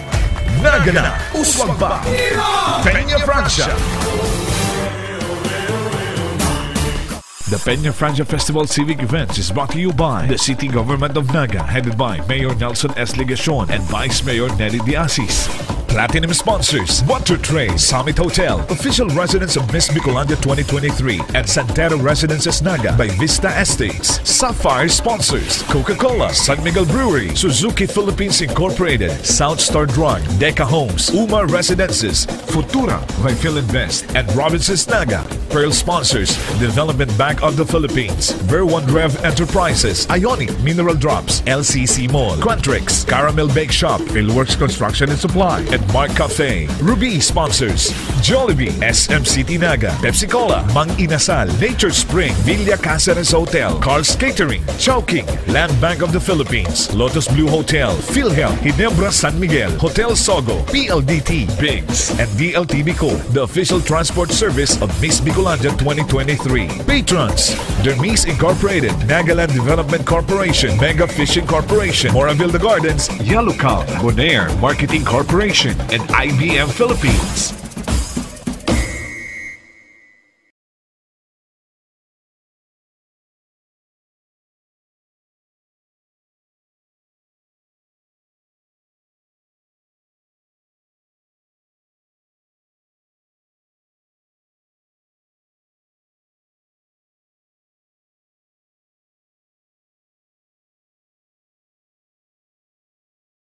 Naga na, uswag pa! Peña Francia! The Peña Francia Festival Civic Events is brought to you by the City Government of Naga, headed by Mayor Nelson S. Legacion and Vice Mayor Nelly De Asis. Platinum sponsors, Water Tray, Summit Hotel, official residence of Miss Bicolandia twenty twenty-three, and Santero Residences Naga by Vista Estates. Sapphire sponsors, Coca-Cola, San Miguel Brewery, Suzuki Philippines Incorporated, South Star Drug, Deca Homes, Uma Residences, Futura by Philinvest, and Robinsons Naga. Pearl sponsors, Development Bank of the Philippines, Ver One Rev Enterprises, Ionic Mineral Drops, L C C Mall, Quantrix, Caramel Bake Shop, Philworks Construction and Supply, and Mark Cafe. Ruby sponsors, Jollibee, S M City Naga, Pepsi Cola, Mang Inasal, Nature Spring, Villa Caceres Hotel, Carl's Catering, Chowking, Land Bank of the Philippines, Lotus Blue Hotel, PhilHealth, Ginebra San Miguel, Hotel Sogo, P L D T, Biggs, and D L T Bicol, the official transport service of Miss Bicolandia twenty twenty-three. Patrons, Dermis Incorporated, Nagaland Development Corporation, Mega Fishing Corporation, Moraville The Gardens, Yellow Cow, Bonaire Marketing Corporation, and I B M Philippines.